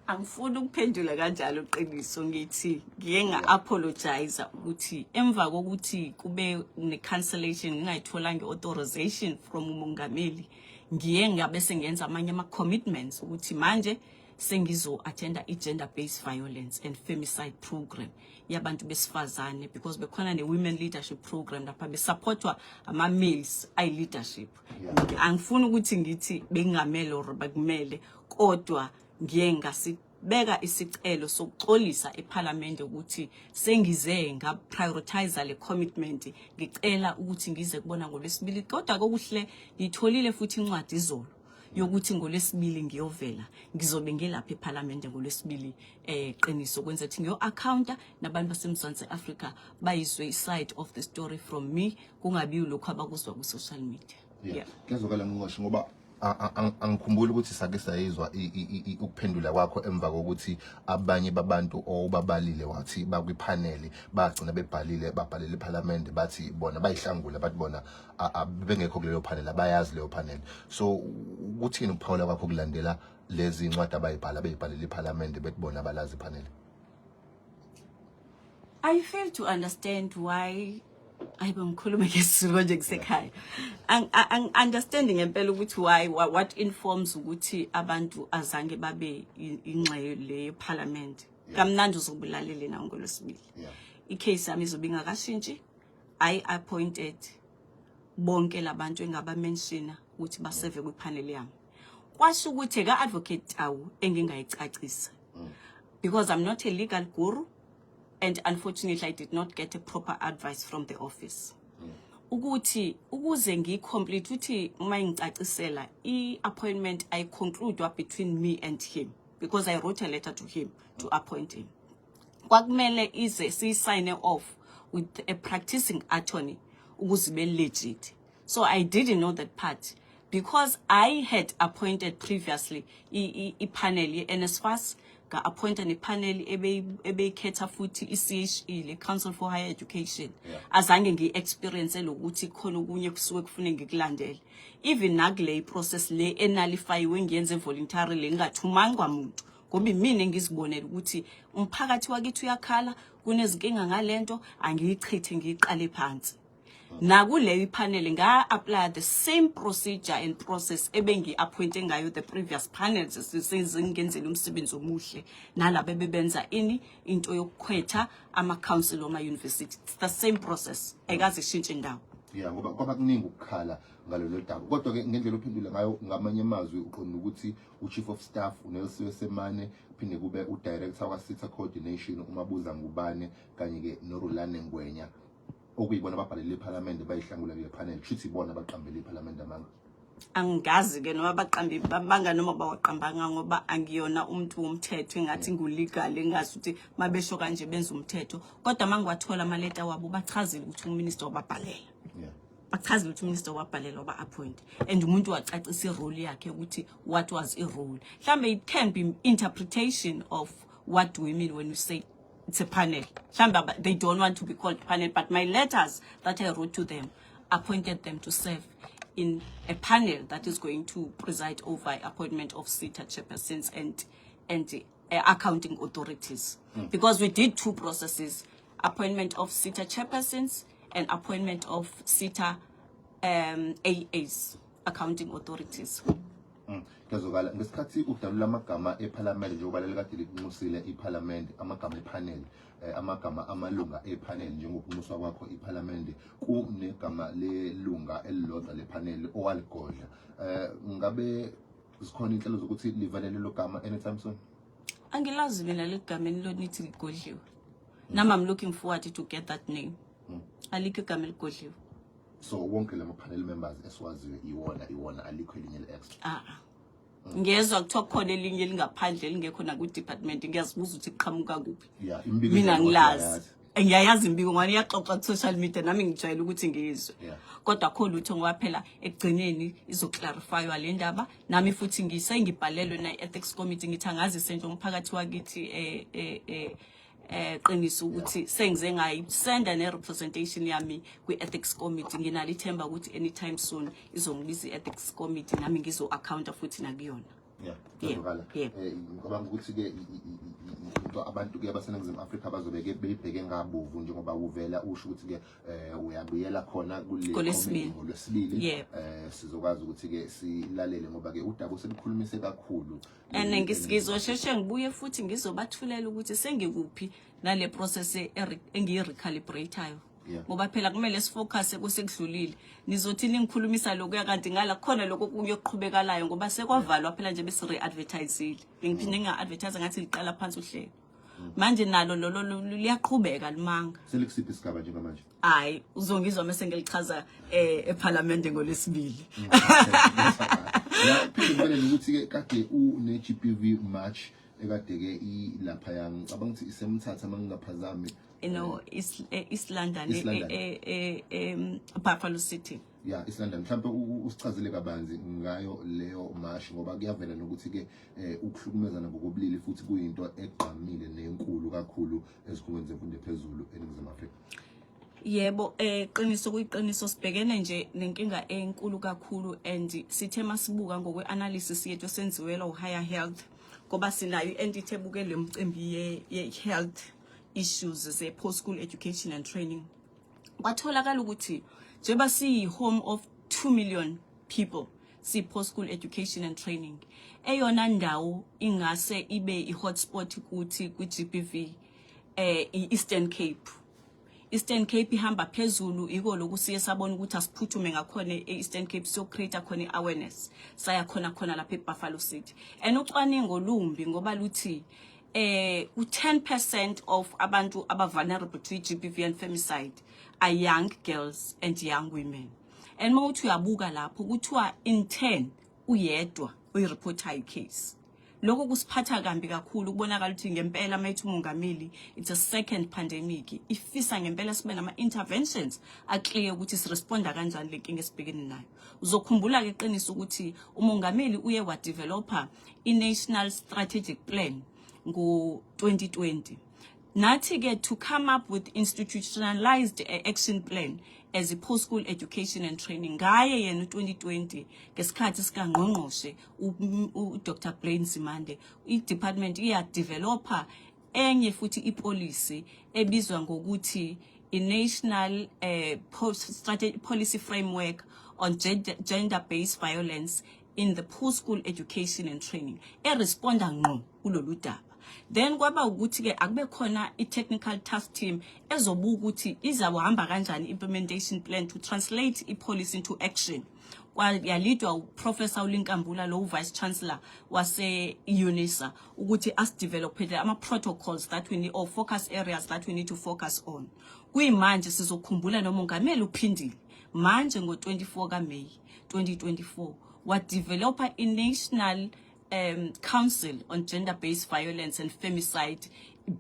Angifuni ukuphendula kanjalo, qiniso ngithi ngiye nga-apologize ukuthi emva kokuthi kube ne-cancellation, ngingayitholanga i-authorization from umongameli, ngiye ngabe sengenza amanye ama-commitments ukuthi manje sengizo-attenda i-gender based violence and femicide program yabantu besifazane, because bekhona ne-women leadership program lapha besupportwa ama-males ayi-leadership. Angifuni ukuthi ngithi bengingamele or bakumele, kodwa ngiye ngasibeka isicelo sokuxolisa ePhalamende ukuthi sengize nga-prioritize le commitment, ngicela ukuthi ngize kubona ngolwesibili. Kodwa kokuhle ngitholile futhi incwadi izolo yokuthi ngolwesibili ngiyovela, ngizobe ngilapha ePhalamende ngolwesibili, qiniso kwenza ukuthi ngiyo-accounta nabantu baseMzansi Afrika, bayizwe i-side of the story from me, kungabi lokhu abakuzwa ku-social media. Yeah. Kuyazwakala, ngingasho ngoba angikhumbuli ukuthi sake sayizwa ukuphendula kwakho emva kokuthi abanye babantu owubabalile wathi bakwiphaneli bagcina bebhalile, babhalela iphalamende, bathi bona bayihlangula, bathi bona bengekho kuleyo panel, abayazi leyo panel. So ukuthini ukuphawula kwakho kulandela lezi incwadi abayibhala, beyibhalela iphalamende, bethi bona abalazi iphaneli? I fail to understand why, ayibo, ngikhulume ngesiZulu manje kusekhaya. Ang understand ngempela ukuthi why, what informs ukuthi abantu azange babe ingxenye le parliament. Kamnandi uzobulalele na ngolwesibili. Icase yami izobe ingakashintshi. I appointed bonke labantu engaba mentiona ukuthi baseve kwipanel yami. Kwasho ukuthi ka Advocate Tau engingayicacisa. Because I'm not a legal guru and unfortunately I did not get a proper advice from the office. Ukuthi ukuze ngicomplete, uthi uma ngicacisela i-appointment I conclude between me and him, because I wrote a letter to him to appoint him. Kwakumele ize siyisayine off with a practicing attorney ukuze ibe legit. So I didn't know that part because I had appointed previously i-panel ye-NSFAS, nga-appointa nepanel ebeyikhetha futhi i-CHE, le Council for Higher Education. Azange ngiyi-experience lokuthi khona okunye kusuke kufune ngikulandele, even nakule process le enullifyiwe, ngiyenze voluntarily, ngingathumanga muntu, ngoba imina engizibonela ukuthi umphakathi wakithi uyakhala, kunezinkinga ngalento, angiyichithe ngiyiqale phansi. Nakuleyo ipanel nga-apply the same procedure and process ebengi-appointe ngayo the previous panels, sezingenzela umsebenzi omuhle nalabo ebebenza ini into yokukhwetha ama-council wama-university. It's the same process, ayikaze ishintshe indawo. Yeah, ngoba kwaba kuningi ukukhala ngalolu daba, kodwa-ke ngendlela ophendule ngayo, ngamanye amazwi uqonda ukuthi u-chief of staff uNelisiwe Semane, phinde kube u-director wa-SETA coordination uMabuza Ngubane, kanye-ke noRulane Ngwenya, okuyibona ababhalele iphalamende bayihlangula kule panel, kusho ibona abaqambele iphalamende amanga. Angazi-ke noma baqambe banga noma bawaqambanga, ngoba angiyona umuntu womthetho, engathi ngu-legal, engazi ukuthi mabesho kanje benza umthetho. Kodwa uma ngiwathola amaleta wabo, bachazile ukuthi uminister wababhalela. Bachazile ukuthi uminister wabhalela, waba-appoint, and umuntu wacacisa irole yakhe ukuthi what was irole. Mhlambe it can be interpretation of what do we mean when we say it's a panel. Mhlambe they don't want to be called panel, but my letters that I wrote to them appointed them to serve in a panel that is going to preside over appointment of SETA chairpersons and accounting authorities. Because we did two processes, appointment of SETA chairpersons and appointment of SETA AAs, accounting authorities. Kuyazwakala. Ngesikhathi udalula amagama ephalamende, njengoba lelikade likunxusile iphalamende, amagama epanel, amagama amalunga epanel, njengokunxuswa kwakho iphalamende, kunegama lelunga elilodwa lepanel owaligodla. Ngabe zikhona inhlelo zokuthi livele lelo gama anytime soon? Angilazi mina legameni lonithi ligodliwe. Nami I'm looking forward to get that name. Alikho igama eligodliwe. So wonke lama panel members esiwaziyo iwona, alikho elinye le-extra? Ah ah. Ngezwa kuthiwa kukhona elinye elingaphandle elingekho naku-department, ngiyazibuza ukuthi liqhamuka kuphi. Yeah, imibiko Mina enjalo ngilazi. yazi. Ngiyayazi imbiko ngoba iyaxoxa ku-social media, nami ngijwayele ukuthi ngiyizwe. Kodwa kho lutho, ngoba phela ekugcineni izoclarifywa le ndaba. Nami futhi ngisengibhalelwe na-ethics committee. Ngithi angazise nje umphakathi wakithi, qiniso, ukuthi sengize ngayisenda ne-representation yami kwi-ethics committee. Nginalo ithemba ukuthi anytime soon izongibiza i-ethics committee, nami ngizo-accounta futhi nakuyona. Kuyazwakala. Yeah. Ngicabanga ukuthi ke into abantu ke abaseNingizimu Afrika bazobe ke beyibheke ngabovu, njengoba uvela usho ukuthi ke uyabuyela khona kule NgoLwesibili. committee ngoLwesibili. Yebo. Sizokwazi ukuthi ke silalele, ngoba ke udaba selikhulumise kakhulu. And ngizosheshe ngibuye futhi ngizobathulela ukuthi sengikuphi nale process engiyi-recalibrate-ayo, ngoba phela kumele sifocus kusekudlulile. Nizothi ningikhulumisa lokuya, kanti ngala kukhona lokho okunye okuqhubekalayo, ngoba sekwavalwa phela nje, besi-re-advertisile. Ngiphinde nginga-advertise ngathi liqala phansi uhlelo manje, nalo lolo liyaqhubeka limanga. Selikusiphi isigaba njengamanje? Hayi, uzongizwa mase ngilichaza ephalamende ngoLwesibili. Ya, phinde ngibele nokuthi ke kade une GBV march ekade ke ilapha, ngicabanga ukuthi iseMthatha mangingaphazami. East London. East London. Buffalo City. Ya, East London. Mhlawumbe usichazele kabanzi ngayo leyo mashi, ngoba kuyavela nokuthi ke ukuhlukumezana ngokobulili futhi kuyinto egqamile nenkulu kakhulu ezikhungweni zemfundo ephezulu eNingizimu Afrika. Yebo, qiniso, kuyiqiniso, sibhekene nje nenkinga enkulu kakhulu, and sithe masibuka ngokwe analysis yethu esenziwela uHigher Health, ngoba sinayo i-entity ebuke le mcimbi ye health issues ze post school education and training, kwatholakala ukuthi njengoba siyi home of 2 million people, si post school education and training, eyona ndawo ingase ibe i-hotspot kuthi kwi-GBV i-Eastern Cape. Eastern Cape ihamba phezulu. Iko lokhu siye sabona ukuthi asiphuthume ngakhona e-Eastern Cape, siyo-create khona i-awareness. Saya khona khona lapha eBuffalo City, and ucwaningo lumbi ngoba luthi u-10% of abantu aba vulnerable to GBV and femicide are young girls and young women. And mawuthi uyabuka lapho, kuthiwa in 10 uyedwa uyireportayo case. Lokho kusiphatha kambi kakhulu. Kubonakala ukuthi ngempela mayithi umongameli it's a second pandemic, ifisa ngempela sibe nama interventions aclear ukuthi siresponda kanjani le nkinga esibhekene nayo. Uzokhumbula ke, qiniso, ukuthi umongameli uye wadevelopa i-national strategic plan ngo-2020. Nathi ke to come up with institutionalized action plan as a post school education and training ngaye yena u-2020 ngesikhathi sikangqongqoshe uDr Blade Nzimande, i-department iyadevelopa enye futhi ipolicy ebizwa ngokuthi i-National Policy Framework on Gender Based Violence in the Post School Education and Training, eresponda ngqo kulolu daba. Then kwaba ukuthi ke akube khona i-technical task team ezobuka ukuthi izawuhamba kanjani implementation plan to translate i-policy into action. Yalidwa uProfessor uLinkambula lo vice chancellor wase UNISA ukuthi asidevelopele ama protocols that we need or focus areas that we need to focus on. Kuyimanje sizokhumbula nomongameli uphindile manje ngo-24 kaMay 2024 wadevelopa i-National Council on Gender Based Violence and Femicide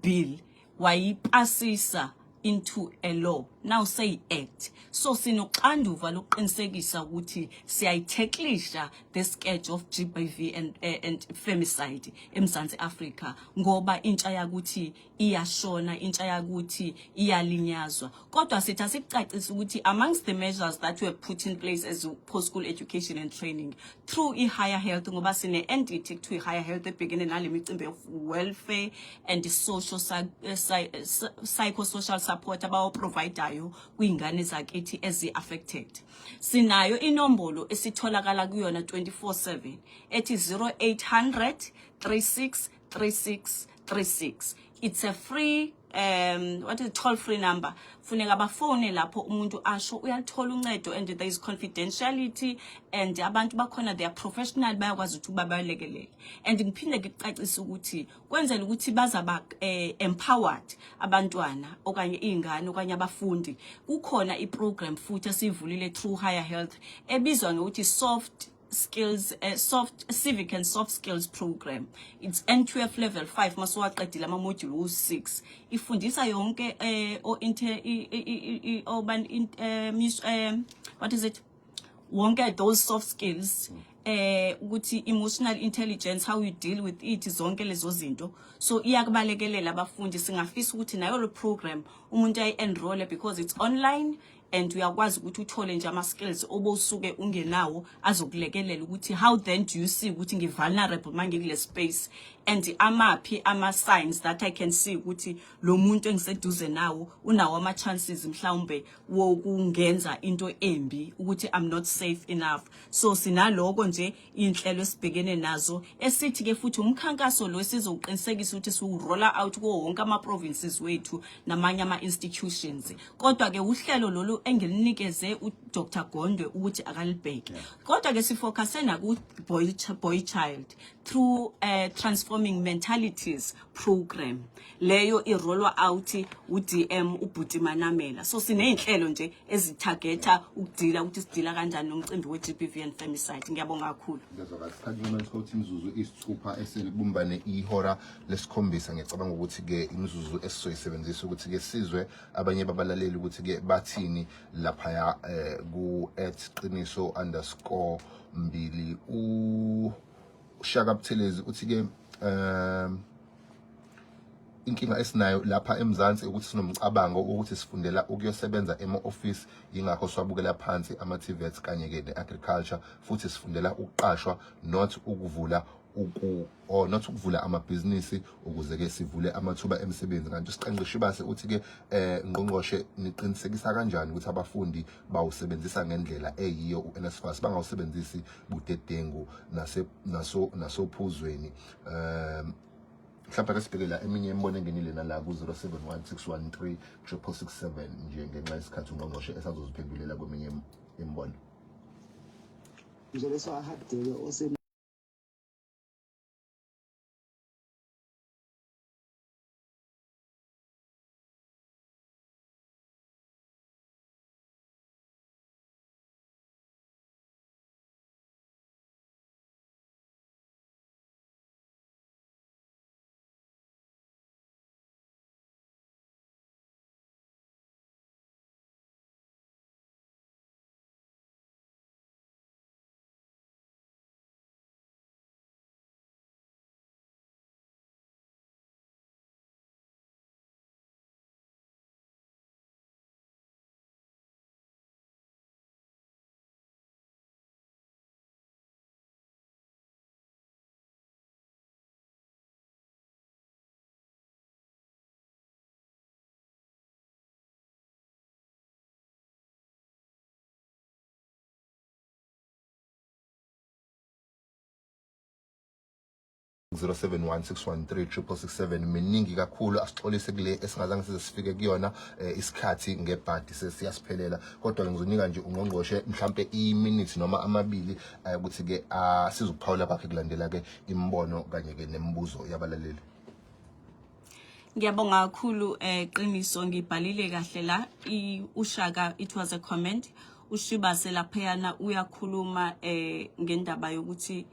Bill, wayipasisa into a law, now say act. So sinoxanduva lokuqinisekisa ukuthi siyayitacklisha the scourge of GBV and femicide eMzansi Afrika, ngoba intsha yakuthi iyashona, intsha yakuthi iyalinyazwa. Kodwa sithi asikucacisa ukuthi amongst the measures that were put in place as post school education and training through i-higher health, ngoba sine-entity kuthiwa i-higher health ebhekene nale micimbi of welfare and social psychosocial support abawaprovidayo kwiy'ngane zakithi ezi-affected, sinayo inombolo esitholakala kuyona 24/7 ethi 0800 36 36 36. It's a free, what is it, toll free number. Funeka bafone lapho, umuntu asho, uyalithola uncedo, and there is confidentiality, and abantu bakhona, they are professional, bayakwazi ukuthi babalekelele. And ngiphinde ngikucacise ukuthi kwenzela ukuthi bazaba empowered abantwana okanye izingane okanye abafundi, kukhona iprogram futhi esivulile through higher health ebizwa ngokuthi soft skills, soft civic and soft skills program. It's NQF level 5 masuwaqedile ama module u6. Ifundisa yonke o inter i oban what is it, wonke those soft skills, ukuthi emotional intelligence, how you deal with it, zonke lezo zinto. So iyakubalekelela abafundi. Singafisa ukuthi nayo lo program umuntu ayi-enroll because it's online and uyakwazi ukuthi uthole nje ama-skills obosuke ungenawo azokulekelela ukuthi how then do you see ukuthi ngi-vulnerable uma ngikule space and amaphi ama-signs that I can see ukuthi lo muntu engiseduze nawo unawo ama-chances mhlawumbe wokungenza into embi, ukuthi I'm not safe enough. So sinaloko nje inhlelo esibhekene nazo, esithi ke futhi umkhankaso lo sizoqinisekisa ukuthi siwu-rolla out kuwo wonke ama-provinces wethu namanye ama-institutions. Kodwa ke uhlelo lolu engilinikeze uDr Gondwe ukuthi akalibheke, kodwa ke sifocuse naku boy child through transforming mentalities program leyo irollwa out uDM uBhuti Manamela. So sineyinhlelo nje ezitargeta ukudila ukuthi sidila kanjani nomcimbi we-GBV and femicide. Ngiyabonga kakhulu. Ngiyazwakala. Isikhathi noma ukuthi imizuzu 6 eselibumbane ihora 7. Ngiyacabanga ukuthi-ke imizuzu esizoyisebenzisa ukuthi-ke sizwe abanye babalaleli ukuthi-ke bathini laphaya ku@qiniso_2. Ushaka Buthelezi uthi-ke inkinga esinayo lapha eMzansi ukuthi sinomcabango ukuthi sifundela ukuyosebenza ema-office, yingakho siwabukela phansi ama-TVETs kanye-ke ne-agriculture, futhi sifundela ukuqashwa, not ukuvula uku or not ukuvula amabhizinisi ukuze-ke sivule amathuba emisebenzi. Kanti uSiqenqe Shibase uthi-ke ngqongqoshe, niqinisekisa kanjani ukuthi abafundi bawusebenzisa ngendlela eyiyo u-NSFAS, bangawusebenzisi budedengu nase naso nasophuzweni? Mhlawumbe ake sibheke la eminye imibono engenile nala ku-071 613 6667 nje ngenxa yesikhathi, ungqongqoshe esazoziphendulela kweminye imibono. Mzolisa Hadebe ose 0716136667. Miningi kakhulu, asixolise kule esingazange size sifike kuyona, isikhathi ngebhadi sesiyasiphelela, kodwa ngizonika nje ungqongqoshe mhlambe iminute noma amabili ukuthi ke asizukuphawula kwakhe, kulandela ke imibono kanye ke nemibuzo yabalaleli. Ngiyabonga kakhulu, Qiniso. Ngibhalile kahle la uShaka, it was a comment. Ushibase laphayana uyakhuluma ngendaba yokuthi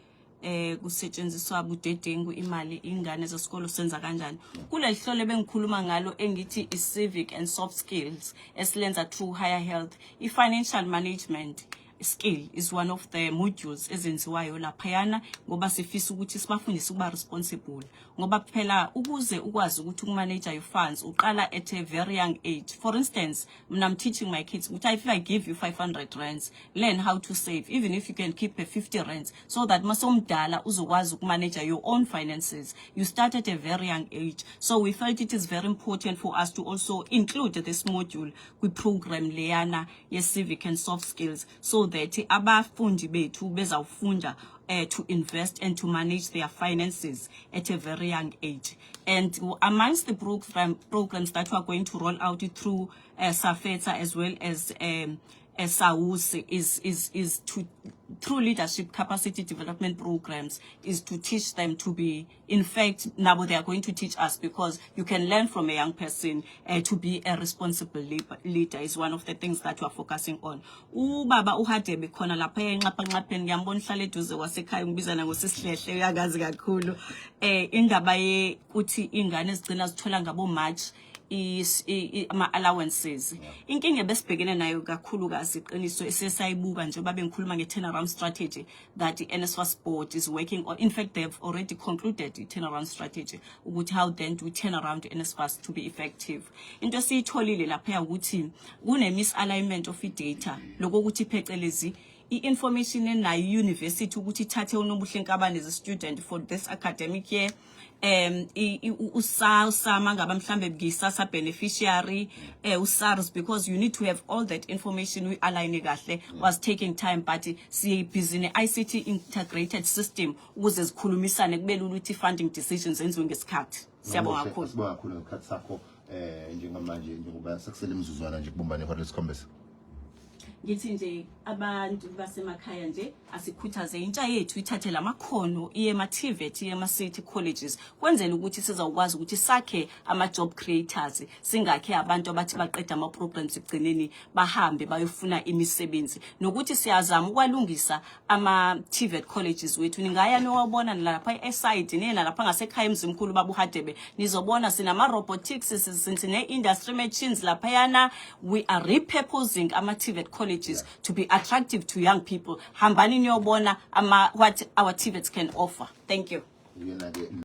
kusetshenziswa budedengu imali ingane zesikolo, senza kanjani. Kuleli hlelo bengikhuluma ngalo engithi i-civic and soft skills esilenza through higher health, i-financial management skill is one of the modules ezenziwayo laphayana, ngoba sifisa ukuthi sibafundise ukuba responsible, ngoba phela ukuze ukwazi ukuthi ukumanage your funds uqala at a very young age. For instance, mina I'm teaching my kids ukuthi if I give you 500 rands, learn how to save, even if you can keep a 50 rands, so that masomdala uzokwazi ukumanage your own finances. You start at a very young age. So we felt it is very important for us to also include this module kwi-program leyana ye-civic and soft skills, so that abafundi bethu bezawufunda to invest and to manage their finances at a very young age. And amongst the programs that we are going to roll out through SAFETA as well as SAUS is to, through leadership capacity development programs, is to teach them to be, in fact, now they are going to teach us, because you can learn from a young person to be a responsible leader is one of the things that we are focusing on. Ubaba uHadebe khona lapha enxaphanxapheni, ngiyambona uhlala eduze kwasekhaya, ngibizana ngosisihlehle, uyakazi kakhulu indaba ye kuthi ingane zigcina zithola ngabo March ama allowances. Inkinga besibhekene nayo kakhulukazi, iqiniso esesayibuka njengoba bengikhuluma nge-turnaround strategy that the NSFAS board is working on, in fact they've already concluded the turnaround strategy, ukuthi how then do we turn around NSFAS to be effective. Into esiyitholile lapha ukuthi kune misalignment of i-data, lokho ukuthi phecelezi i-information enayo i-university ukuthi ithathe uNobuhle Nkabane as a student for this academic year, uSASSA ngaba mhlambe ngiSASSA beneficiary, uSARS, because you need to have all that information we align kahle, was taking time. But siye busy ne ICT integrated system ukuze zikhulumisane, kube lula ukuthi funding decisions enziwe ngesikhathi. Siyabonga kakhulu. Sibonga kakhulu ngesikhathi sakho. Njengamanje, njengoba sekusele imizuzwana nje kubumbane ihora lesikhombisa, Ngithi nje abantu basemakhaya nje asikhuthaze intsha yethu ithathe lamakhono, iye ema-TVET, iye ema-city colleges, kwenzela ukuthi sizawukwazi ukuthi sakhe ama-job creators, singakhe abantu abathi baqeda ama-programs ekugcineni bahambe bayofuna imisebenzi. Nokuthi siyazama ukwalungisa ama-TVET colleges wethu, ningaya niwabona lapha e-side, niye nalapha ngasekhaya eMzimkhulu, babuHadebe, nizobona sinama-robotics, sine-industry machines laphayana. We are repurposing ama-TVET colleges to be attractive to young people. Hambani niyobona what our TVETs can offer. Thank you. Uyena-ke.